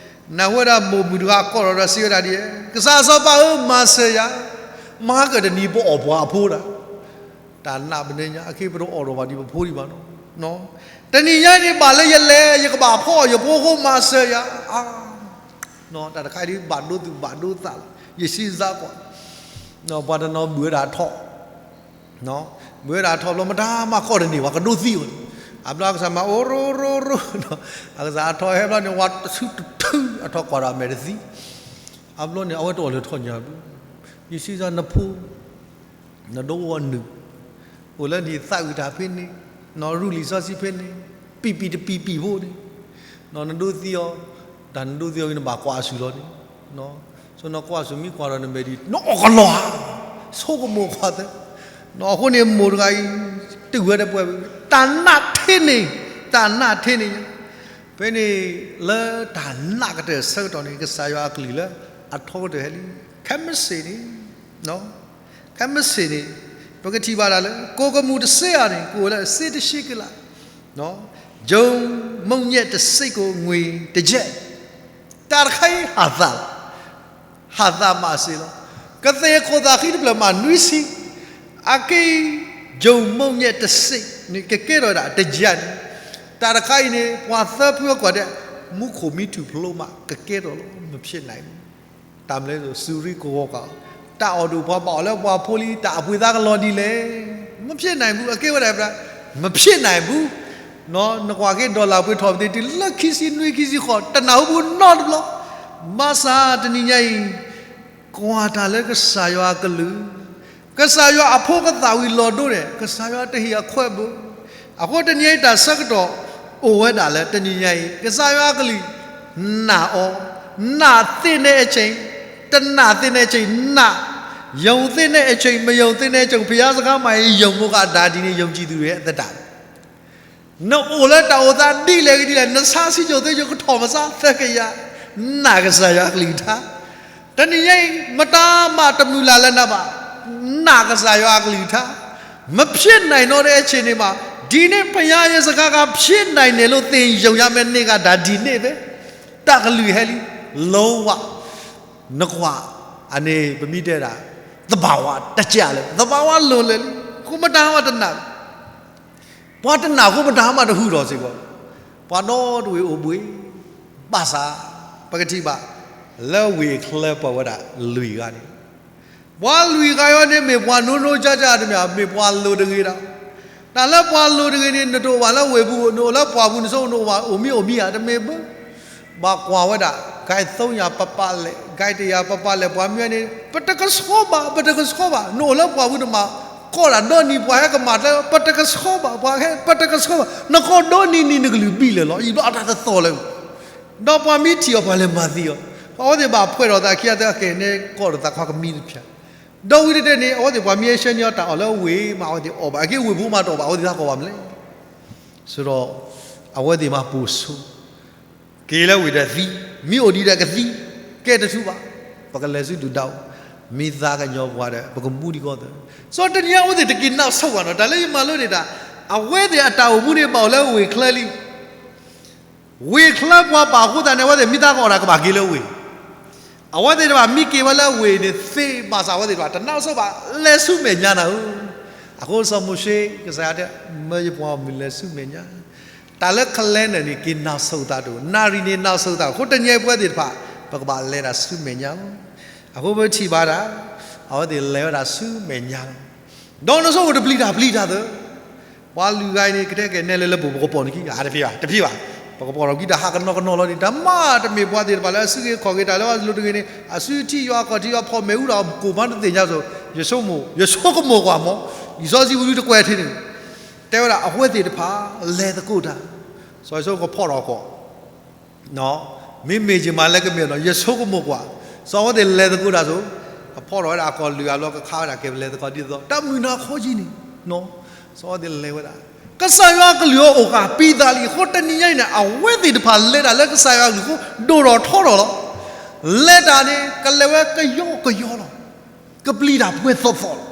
နၢ်ဟူဝဲဒၣ်မိၢ်မုၣ်တဂၤကိးထီၣ်ဒီးစံးဝဲဒၣ်ဒ်အံၤ, ကစၢ်စီၤပၤဧၢ, မၤစၢၤယၤ, မၤကတနံၤပအီၣ်ပှၤအဖိဒၣ်, တၢ်နးပနဲညါ အခဲပတအီၣ်ဒီးဘၣ်ဒံးပဖိဒံးဘၣ်နီၤ, တနံၤညါန့ၣ်ဘၣ်လၢယလဲၤ ယကဘၣ်ဖီအီၣ်ယဖိအဃိ မၤစၢၤယၤ, တၢ်တခါအံၤဒ်ဘၣ်ဒိသူၣ်ဘၣ်ဒိသးလီၤ. ယစံးစ့ၢ်ကီး, ပှၤတနီၤဘုးဝဲဒၣ်ထီၣ် ဘုးဝဲဒၣ်ထီၣ်ဘျီ မတၤမၤကိးတန့ၢ်ဘၣ် ကဒိသံအီၤန့ၣ်, အဘျီအကစၢ်မၤအိၣ်ရိရိရိ, အကစၢ်အထီၣ်ဟဲဘျီန့ၣ် ဝၤတဆူတထု အထီၣ်ကွၢ်ဒီးအမဲာ်တသံ, အဘျီန့ၣ် အဝဲတအီၣ်လၢထီၣ်ညါဘၣ်, ယစံးစ့ၢ်နဖိ နဒိဂီၤနုာ်, အိၣ်လၢနသးအုးတၢ်ဖဲန့ၣ်, နရူၢ်လံာ်စီဆှံဖဲန့ၣ်, ပံာ်ပံာ်တပံာ်ပံာ်ဖိန့ၣ်, နဒိသံအီၤ, တၢ်နဒိသံအီၤဂ့ၤ နဘၣ်ကွၢ်အဆူၣ်လီၤန့ၣ်, ဆိနကွၢ်ဆူၣ်မ့ၢ်ကွၢ်ဒီးနမဲာ်ဒ် နအီၣ်ကလီၤဧါ, ဆိကမိၣ်ကွၢ်သၢ, အဃိန့ၣ်မိၢ်တဂၤအံၤ တုၤဝဲတပှဲၤ, တၢ်နးထံန့ၣ်, တၢ်နးထံန့ၣ်, ဖဲန့ၣ်လၢတၢ်နးကတၢၢ်ဆၢကတီၢ်န့ၣ် ကစၢ်ယွၤအကလုၢ်လၢအထီကတၢၢ်ဟဲလံ, ခဲမုၢ်ဆ့ၣ်န့ၣ် ခဲမုၢ်ဆ့ၣ်န့ၣ် ပကထံၣ်ဘၣ်ဒၣ်လၢ ကိၣ်ကမူၣ်တစ့ဧါန့ၣ် ကအိၣ်လၢအစ့တဆံကလး, ကၠိမုန့်ညက်တစိတ်ကို ငွေတစ်ကျပ်, တၢ်တခါအံၤဟးသးလီၤ, ဟးသးမးစ့ၢ်လီၤ, ကသ့ၣ်ခိၣ်သၣ်ဃံတဖျၢၣ်မးနွံဆံ, အက့ၢ် ကၠိမုန့်ညက်တစိတ်န့ၣ် ကကဲထီၣ်ဝဲဒၣ်တကျပ်န့ၣ်, တၢ်တခါအံၤန့ၣ် ပှၤသၢဖုအကွၢ်ဒဲး မူခိၣ်မံထူၣ်ဖျိးမး ကကဲထီၣ်လီၤ, မဖျဲးနၤ တၢ်မနုၤလဲၣ် စူၤရံကဝီၤကး, တၢ်အီၣ်ဒိၣ်ပှၤဘၣ်အီၣ်လၢ ပှၤဖိလံ တၢ်အပှ့ၤသးကလီၤဒ်လဲၣ်, မဖျဲးနၤဘူး အကဲဝဲဒၣ်, မဖျဲးနၤဘူး, နကွၢ်က့ၤ dollar ပှ့ၤထီၣ်ပသ့တုၤလၢခံဆံနွံ ခံဆံဃိး တနၢ်ဟူဘူးနီတဘျီ, ဘၣ်ဆၣ်တနံၤညါအံၤ ကွၢ်တၢ်လၢကစၢ်ယွၤအကလုၢ်, ကစၢ်ယွၤအဖိကသၣ်ဝံၤလီၤဒိန့ၣ် ကစၢ်ယွၤတဟ့ၣ်အခွဲးဘၣ်, အဃိတနံၤညါအံၤတၢ်ဆၢကတီၢ် အိၣ်ဝဲဒၣ်လၢတနံၤညါအံၤ ကစၢ်ယွၤအကလုၢ် နာ်အီၤ, နာ်သ့န့ၣ်အဆ့ၣ်, တနာ်သ့န့ၣ်အဆ့ၣ် နာ်, ယုံသ့န့ၣ်အဆ့ၣ် မယုံသ့န့ၣ်အဆ့ၣ် ဘုရားစကားမှာ ယုံဖို့ကဒါဒ်န့ၣ် ယုံကြည်သူတွေ အသက်တာ နအိၣ်လၢတၢ်အိၣ်သးဒ်လဲၣ်ဂ့ၤဒ်လဲၣ် နဆါစံၣ်စိၤသ့စိၤကထီၣ်မစါသၢကယၤ, နာ်ကစၢ်ယွၤအကလုၢ်ကထါ, တနံၤညါအံၤ မတၤမးတမုၢ်လၢ်လၢနၤဘၣ်, နာ်ကစၢ်ယွၤအကလုၢ်ကထါ, မဖျဲးနၤနီတဆ့ၣ်န့ၣ်ဘၣ်, ဒ်န့ၣ်ဘုရားရဲ့စကားက ဖြစ်နိုင်တယ်လို့ သင်ယုံရမယ် န့ၢ်ကဒါဒ်န့ၣ်ပဲ, တၢ်ကလုၢ်ဟဲလံ, လုံးဝ နကွၢ်, အန့ၣ် ပမ့ၢ်တဲဒၣ် သဘာဝတကးလၢ သဘာဝလိၤလၢာ်လံ, ဃိမတၤမးတနာ် ပှၤတနာ်ဃိမတၤမးတဟူးထီၣ်စ့ၢ်ကီး, ပှၤဒီတဝ့ၢ်အိၣ်ဘှံး, ဘၣ်ဆၣ်, ပကထံၣ်ဘၣ်, လၢဝ့ၢ်ချၢပှၤဝဲဒၣ်လွံၢ်ဂၤန့ၣ်, ပှၤလွံၢ်ဂၤအံၤန့ၣ် မ့ၢ်ပှၤနိနိကၢ်ကၢ်တမ့ၢ် မ့ၢ်ပှၤလိၤတဂ့ၤဒီး, တၢ်လၢပှၤလိၤတဂ့ၤန့ၣ် နတအိၣ်ဘၣ်လၢဝ့ၢ်ပူၤ နအိၣ်လၢပှၢ်ပူၤ နဆိကမိၣ်နအိၣ်ဘၣ်အိၣ်မံအိၣ်မံဧါ တမ့ၢ်ဘၣ် ဘၣ်ကွၢ်ဝဲဒၣ် ကဲသိယၤပပာ်လဲၣ် ကဲတယၤပပာ်လဲၣ် ပှၤမံၤန့ၣ် ပတကဆှီဘၣ် ပတကဆှီဘၣ် နအိၣ်လၢပှၢ်ပူၤတမၤ ကီၢ်ဒၣ်ဒီနံၤ ပှၤဟဲကမၤတၢ် ပတကဆှီဘၣ် ပှၤဟဲ ပတကဆှီဘၣ် နကီၢ်ဒီနံၤနံၤ နကလုၢ်ဘံၣ်လၢာ်လီၤ ယံာ်ဘျီအတၢ်တသီၣ်လၢာ် ဒီးပှၤမ့ၢ်ထံၣ်အီၤ ပှၤလဲၤမၤသံအီၤ, အဝဲသ့ၣ်ဘၣ်ဖှဲးထီၣ်သးခံဂၤသၢဂၤ ကဲန့ၣ်ကီၢ်ဒီးသးခွါကမံတဖၣ်, ဒီးဝံၤတတဲန့ၣ် အဝဲသ့ၣ်ပှၤမ့ၢ်ဟဲဆှၢန့ၢ်အီၤတၢ်အီၣ်လၢဝ့ၢ်မး အဝဲသ့ၣ်အီၣ်ဘၣ် အက့ၢ်ဝ့ၢ်ဖိမးတအီၣ်ဘၣ် အဝဲသ့ၣ်သးကီၢ်ဘၣ်မနုၤလဲၣ် ဆိုတော့ အဝဲသ့ၣ်မးပိာ်ဆိ က့ၤလၢဝ့ၢ်ဒီးသံ, မ့ၢ်အိၣ်ဒံးဒီးကသံ, ကဲတထူးဘၣ်, ပကလဲၤဆူဒုၣ်ဒါအိၣ်, မ့ၢ်သးကညီၤပှၤဒီး ပကမူဒံးကီၢ်သၢ, စီၤတနံၤအဝဲသ့ၣ်တက့ၤနးဆိဝဲနီၤ, တၢ်လၢယမၤလိန့ၣ်တၢ်, အဝဲသ့ၣ်အတၢ်အိၣ်မူန့ၣ် ဘၣ်အိၣ်လၢဝ့ၢ်ချၢလံ ဝ့ၢ်ချၢပှၤပာ်ဃိသးန့ၣ် အဝဲသ့ၣ်မ့ၢ်သးကအိၣ်တၢ်ကဘၣ်က့ၤလၢဝ့ၢ်, အဝဲသ့ၣ်တဖၣ်မ့ၢ်က့ၤဝဲလၢဝ့ၢ်န့ၣ် သ့ဘၣ်ဆၣ်အဝဲသ့ၣ်တဖၣ် တနးဆိဘၣ် လဲၤဆူမဲာ်ညါနၤဧၢ, အဃိစီၤမိၤၡ့ ကစၢ်ယွၤတဲ မၢယပှၤအီၤမုၢ်လဲၤဆူမဲာ်ညါ, တၢ်လၢ calendar န့ၣ် က့ၤနးဆိသးတအိၣ်, နၣ်ရံၣ်န့ၣ်နးဆိသး, အဃိတနံၤအံၤပဝဲသ့ၣ်တဖၣ် ပကဘၣ်လဲၤဒၣ်ဆူမဲာ်ညါလီၤ, အဃိပထံၣ်ဘၣ်ဒၣ် အဝဲသ့ၣ်လဲၤဝဲဒၣ်ဆူမဲာ်ညါလီၤ, ဒီးနဆိကမိၣ်တပျံၤတၢ်ပျံၤတၢ်သၢ ပှၤလွံၢ်ဂၤအံၤန့ၣ် ကတဲကဲနဲလဲလၢပူၤ ပကပိာ်နခံဂၤတဖံးဘၣ် တဖံးဘၣ်, ပကပိာ်ထီၣ်ခံတၢ်ဟးကနီၤကနီၤလီၤန့ၣ် တၢ်မးတမ့ၢ်ပှၤသ့ၣ်တဖၣ်လၢအစုက့ၤခီၣ်က့ၤတၢ်လၢအလိၤတဂ့ၤန့ၣ် အစုထံၣ်ယွၤခီၣ်ထံးယွၤဖီၣ်မဲာ်အူဒီးကိၣ်မးတသ့ၣ်ညါစိၤ ယဆိကမိၣ် ယဆိကမိၣ်ကွၢ်မး, လံာ်စီဆှံပူၤတကွဲးထံန့ၣ် တဲဝဲဒၣ် အဝဲသ့ၣ်တဖၣ် လဲၤသကိးတၢ်, စီၤယိၤၡူးကဖီၣ်ထီၣ်ကီၢ် မ့မ့ၢ်ယမၤလၢကမ့ၢ်နီၤ ယဆိကမိၣ်ကွၢ်, စီၤအဝဲသ့ၣ်လဲၤသကိးတၢ်စိၤ, အဖီၣ်ထီၣ်ဝဲဒၣ်အကီၢ်လုၢ်အလီၢ်ကခးဝဲဒၣ်ကဲပလဲၤသကိးဒ်သိး တၢ်မုၢ်နၤခီကံန့ၣ် စီၤအၤဝဲသ့ၣ်လဲၤဝဲဒၣ် ကစၢ်ယွၤအကလုၢ်အအိၣ်ဃာ်ပံးသးလံအဃိ တနံၤညါအံၤန့ၣ် အဝဲသ့ၣ်တဖၣ်လဲၤတၢ်လၢကစၢ်ယွၤအကလုၢ်အဃိ ဒိၣ်ထီၣ်ထီထီၣ်လီၤ. လဲၤတၢ်န့ၣ် ကလဲၤဝဲကယီကယီလီၤ. ကပျံၤတၢ်ပှဲၤသီသီလီၤ.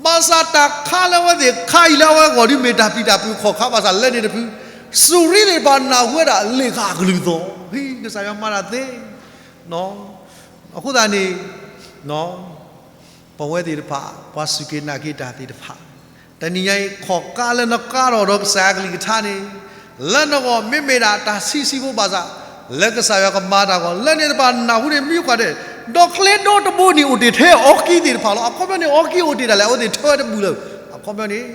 ဘၣ်ဆၣ်တၢ်ခးလၢအဝဲသ့ၣ်ခးအံၤလၢအဝဲအဂီၢ်ဒီး မ့ၢ်တၢ်ပျံၤတၢ်ဖုးခီၣ်ခါဘၣ်ဆၣ် လၢန့ၣ်တဖု စူၤရံသ့ၣ်တဖၣ်နၢ်ဟူဝဲဒၣ်လ့ၣ်ဃာ်အကလုၢ်သီၣ် ဟံး ကစၢ်ယွၤမၤတၢ်သ့ အဃိသတးန့ၣ် ပဝဲသ့ၣ်တဖၣ် ပှၤစူၢ်က့ၤနာ်က့ၤတၢ်သ့ၣ်တဖၣ် တနံၤညါအံၤ ခီၣ်ကါလၢနကါထီၣ်ဒီးကစၢ်ယွၤအကလုၢ်ကထါန့ၣ် လၢနဂီၢ်မ့မ့ၢ်ဒၣ်တၢ်ဆံးဆံးဖိဘၣ်ဆၣ် လၢကစၢ်ယွၤကမၤတၢ်အဂီၢ် လၢန့ၣ်တဖၣ်နၢ်ဟူန့ၣ် မံၤဃာ်ဒဲး ဒီးကျဲဒီတဘိန့ၣ်အိၣ်တ့ၢ်ထဲအီကံသ့ၣ်တဖၣ်လီၤ. အခီပညီန့ၣ် အီကံအိၣ်တ့ၢ်ဒၣ်လဲာ် အဝဲသ့ၣ်ထၢဝဲတဘူၣ်လၢၤ အခီပညီန့ၣ်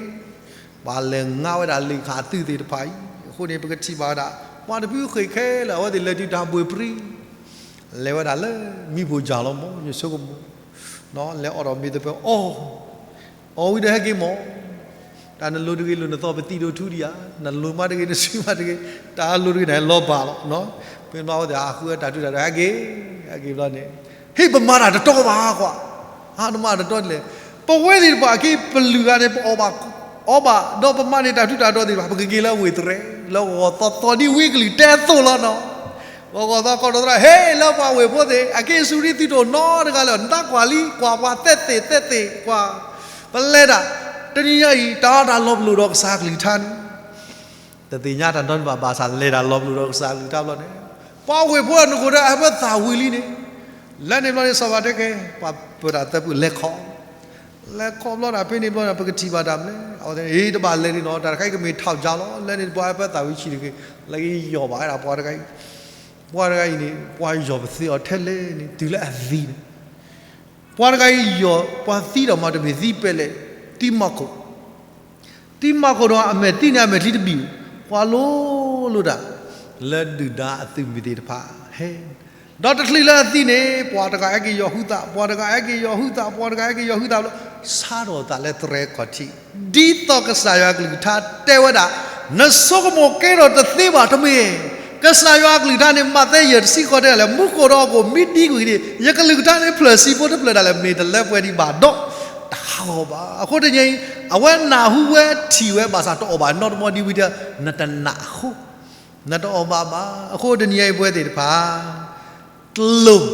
ပှၤလဲၤငါဝဲဒၣ်လ့ၣ်ဃာ်အသုးသ့ၣ်တဖၣ်အံၤ အဃိန့ၣ် ပကထံၣ်ဘၣ်ဝဲဒၣ် ပှၤတဖုဃ့ၢ်ခဲလၢာ် အဝဲသ့ၣ်လဲၤတုၤတၢ်ဘှ့ၣ်ပြံ လဲၤဝဲဒၣ်လၢမံဖိစၢ်လီၤမး ယဆိကမိၣ် လဲၤအိးထီၣ်မ့ၢ်သပၢၤအီၣ် အီၣ်ဝံၤဒီးဟဲက့ၤမး တၢ်နလိၤတဂ့ၤလိာ်နသီပသံၣ်ဒိၣ်ထူဒံးဧါ နလိၤမးတဂ့ၤ နစုမးတဂ့ၤ တၢ်အလိၤတဂ့ၤန့ၣ်လီၤဘၣ်လီၤ. ဖဲမ့ၢ်အဝဲသ့ၣ်ဟးဃုအတၢ်ထူးတၢ်တီၤ ဟဲက့ၤ ဟဲက့ၤဘျီန့ၣ် ဟ့ၣ်ပမၤတၢ်တတီဘၣ်ကွၢ် ဟါတမၤတတီဒ်လဲၣ်. ပဝဲသ့ၣ်တဖၣ်အခံ ပလုၢ်ဂၤန့ၣ် ပအီၣ်ဘၣ် အီၣ်ဘၣ် ဒီးပမၤန့ၢ်တၢ်ထူးတၢ်တီၤသ့ၣ်တဖၣ် ပကက့ၤလၢဝ့ၢ်တြဲၤ လၢဂီၤသီသီဒ်ဝံကလုၢ်တဲအသိးလီၤနီၤ. ဂီၤသီခီတီသရၣ် ဟ့ၣ်လၢပှၤဝ့ၢ်ဖိသ့ၣ် အက့ၤစူၤရံသုးတအိၣ်နီတဂၤလၢၤ နတၢ်ကွၢ်လံ ကွၢ်ပှၤသဲသ့ၣ်သဲသ့ၣ် ကွၢ် ပလဲၤတၢ် တနံၤညါအံၤ တၢ်အီၣ်တၢ်လီၤပလိာ်ဒီးကစၢ်ကလုၢ်ကထါန့ၣ် တသ့ၣ်ညါတၢ်နီတမံၤဘၣ် ဘၣ်ဆၣ်လဲၤတၢ်လီၤပလိာ်ဒီးကစၢ်ကလုၢ်ကထါဘျီန့ၣ် ပှၤဝ့ၢ်ဖိအနၢ်ခိၣ်ဒီး အဟၢဖၢသၣ်ဝံၤလံန့ၣ် လၢန့ၣ်ဘျီန့ၣ် စီၤပၤတဲကဲ ပှၤပၢၤတၢ်သၢဖုလဲၤခီ လဲၤခီဘျီတၢ်ဖဲန့ၣ်ဘျီန့ၣ် ပကထံၣ်ဘၣ်တၢ်မနုၤလဲၣ် အဝဲသ့ၣ်န့ၣ် အ့ တဘၣ်လဲၤန့ၣ်နီၤ တၢ်တခါအံၤကမ့ၢ်ထီၣ်ကၠါလီၤ လၢန့ၣ် ပှၤဟၢဖၢသၣ်ဝံၤဆံးတဂ့ၤ လၢကယီၢ်ဘၣ်ဝဲဒၣ်ပှၤတဂၤအံၤ ပှၤတဂၤအံၤန့ၣ် ပှၤယီၢ်ပသ့အီၤထဲလဲၣ်န့ၣ် တုၤလၢအသံန့ၣ် ပှၤတဂၤအံၤယီၢ် ပှၤသံဒီးမၤတမ့ၢ်သံပဲလဲၣ် တံမီၢ်ခိၣ် တံမီၢ်ခိၣ်ဒီးအမဲာ်သံန့ၣ် အမဲာ်ချံတဘံၣ် ပှၤလိၤလိၤတၢ် လၢဒုၣ်ဒါအသုးမုၢ်သ့ၣ်တဖၣ်ဟဲ ဒီးတချုးလၢအသံန့ၣ် ပှၤတဂၤဟဲက့ၤယီၢ်ဟုသး ပှၤတဂၤဟဲက့ၤယီၢ်ဟုသး ပှၤတဂၤဟဲက့ၤယီၢ်ဟုသးဘျီ ဆါထီၣ်သးလၢတြဲၤခီၣ်ထံး ဒ်သိးကစၢ်ယွၤအကလုၢ်ကထါတဲဝဲဒၣ် နဆိကမိၣ်ကဲထီၣ်တသ့ဘၣ်တမ့ၢ် ကစၢ်ယွၤအကလုၢ်ကထါန့ၣ် မးသဲယဲၢ်တဆံဃီတဲဒၣ်လဲာ် မူခိၣ်ဒီးဟီၣ်ခိၣ်မ့ၢ်ဒံကွံာ်န့ၣ် ယကလုၢ်ကထါန့ၣ်ဖျၢၣ်ဆံးဖိတဖျၢၣ်ဒၣ်လဲာ် မ့ၢ်တလၢပှဲၤဒံးဘၣ်ဒီး တဟးဂီၤဘၣ်. အဃိတနံၤအံၤ အဝဲနၢ်ဟူဝဲထံၣ်ဝဲဘၣ်ဆၣ်တအီၣ်ဘၣ်နီတမံၤဒ်ဝံၤဒီး နတနာ်အဃိ နတအီၣ်ဘၣ်ဘၣ်. အဃိတနံၤအံၤပဝဲသ့ၣ်တဖၣ် ကျိာ်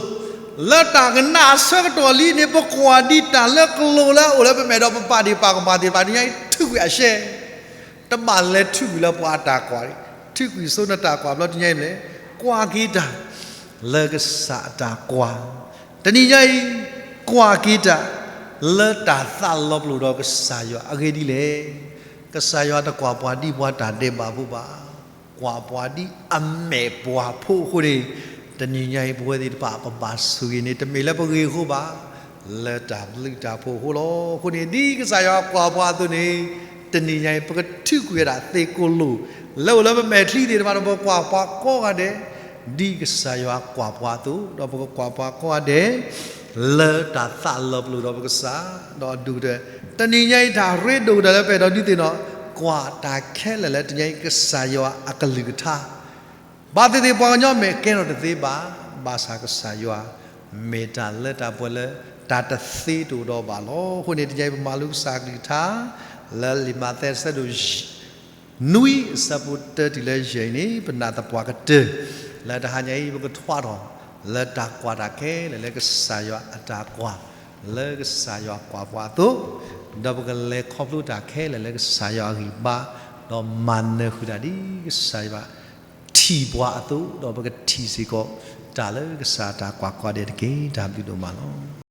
လၢတၢ်ကနၣ်အဆၢကတီၢ်လံန့ၣ် ပကွၢ်ဒံးတၢ်လၢကျိာ်လၢအအိၣ်လၢပမဲာ်ဒီးပပာ်ဒံးပာ်ကမၣ်သ့ၣ်တဖၣ် တနံၤအံၤထုးကွံာ်အရှဲ တဘၣ်လဲၤထုးကွံာ်လၢပှၤအတၢ်ကွၢ်န့ၣ် ထုးကွံာ်ဆိနတၢ်ကွၢ်ဘျီတနံၤအံၤမ့ၢ်လဲၣ် ကွၢ်က့ၤတၢ် လၢကစၢ်အတၢ်ကွၢ် တနံၤညါအံၤ ကွၢ်က့ၤတၢ် လၢတၢ်သးလီၤပလိာ်ဒီးကစၢ်ယွၤအဂ့ၢ်ဒ်လဲၣ်. ကစၢ်ယွၤတကွၢ်ပှၤဒ်ပှၤတၢ်ဒဲးဘးဖိဘၣ်. ကွၢ်ပှၤဒ်အမဲာ်ပှၤဖိအဃိန့ၣ် တနံၤညါအံၤပဝဲသ့ၣ်တဖၣ်ပဘၣ်ဆိၣ်ဂ့ၤန့ၣ် တမ့ၢ်လၢပဂ့ၢ်အဃိဘၣ် လၢတၢ်ဘျုးတၢ်ဖှိၣ်အဃိလီၤ. အဃိန့ၣ် ဒ်ကစၢ်ယွၤကွၢ်ပှၤအသိးန့ၣ် တနံၤညါအံၤ ပကထုးကွံာ်ဝဲဒၣ်သ့ၣ်ကိၣ်လိၣ် လၢအိၣ်လၢပမဲာ်ချံသ့ၣ်တဖၣ်ဒီး ပကကွၢ်ပှၤကိးဂၤဒဲး ဒ်ကစၢ်ယွၤကွၢ်ပှၤအသိး ဒီးပကကွၢ်ပှၤကိးဂၤဒဲး လၢတၢ်သးလီၤပလိာ်ဒီးပကစၢ် ဒီးအဒိၣ်ကတၢၢ် တနံၤညါအံၤတၢ်ရ့ဒိၣ်ကတၢၢ်လၢပအဲၣ်ဒိးဒုးသ့ၣ်နီၣ် ကွၢ်တၢ်ခဲလၢာ်လၢတနံၤညါအံၤကစၢ်ယွၤအကလုၢ်ကထါ ဘၣ်သ့ၣ်သ့ၣ်ပှၤကညီမဲာ်ကဲထီၣ်တသ့ဘၣ်, ဘၣ်ဆၣ်ကစၢ်ယွၤ မ့ၢ်တၢ်လၢတၢ်ပှဲၤလၢ တၢ်တသ့တအိၣ်ဒီးဘၣ်လီၤ. အဃိန့ၣ် တနံၤအံၤပမၤလိကစၢ်ကလုၢ်ကထါ လၢလံာ်မးသဲအဆၢဒိၣ် နွံအဆၢဖိတၢတုၤလၢယဲၢ်အံၤန့ၣ် ပနာ်သပှၢ်ကတၢၢ် လၢတဟါညါအံၤ ပကထွးထီၣ် လၢတၢ်ကွၢ်တၢ်ခဲလၢာ်လၢကစၢ်ယွၤအတၢ်ကွၢ် လၢကစၢ်ယွၤကွၢ်ပှၤအသိး, ဒီးပကလဲၤခီဖျိတၢ်ခဲလၢာ်လၢကစၢ်ယွၤအဂံၢ်ဘါ, ဒီးမၤနၢၤဃုာ်တၢ်ဒ်ကစၢ်ယွၤ ထံၣ်ပှၤအသိး, ဒီးပကထံၣ်စ့ၢ်ကီး တၢ်လၢကစၢ်အတၢ်ကွၢ်ကိးဂၤဒဲးတက့ၢ်. တၢ်ဘျုးဒိၣ်မးလီၤ.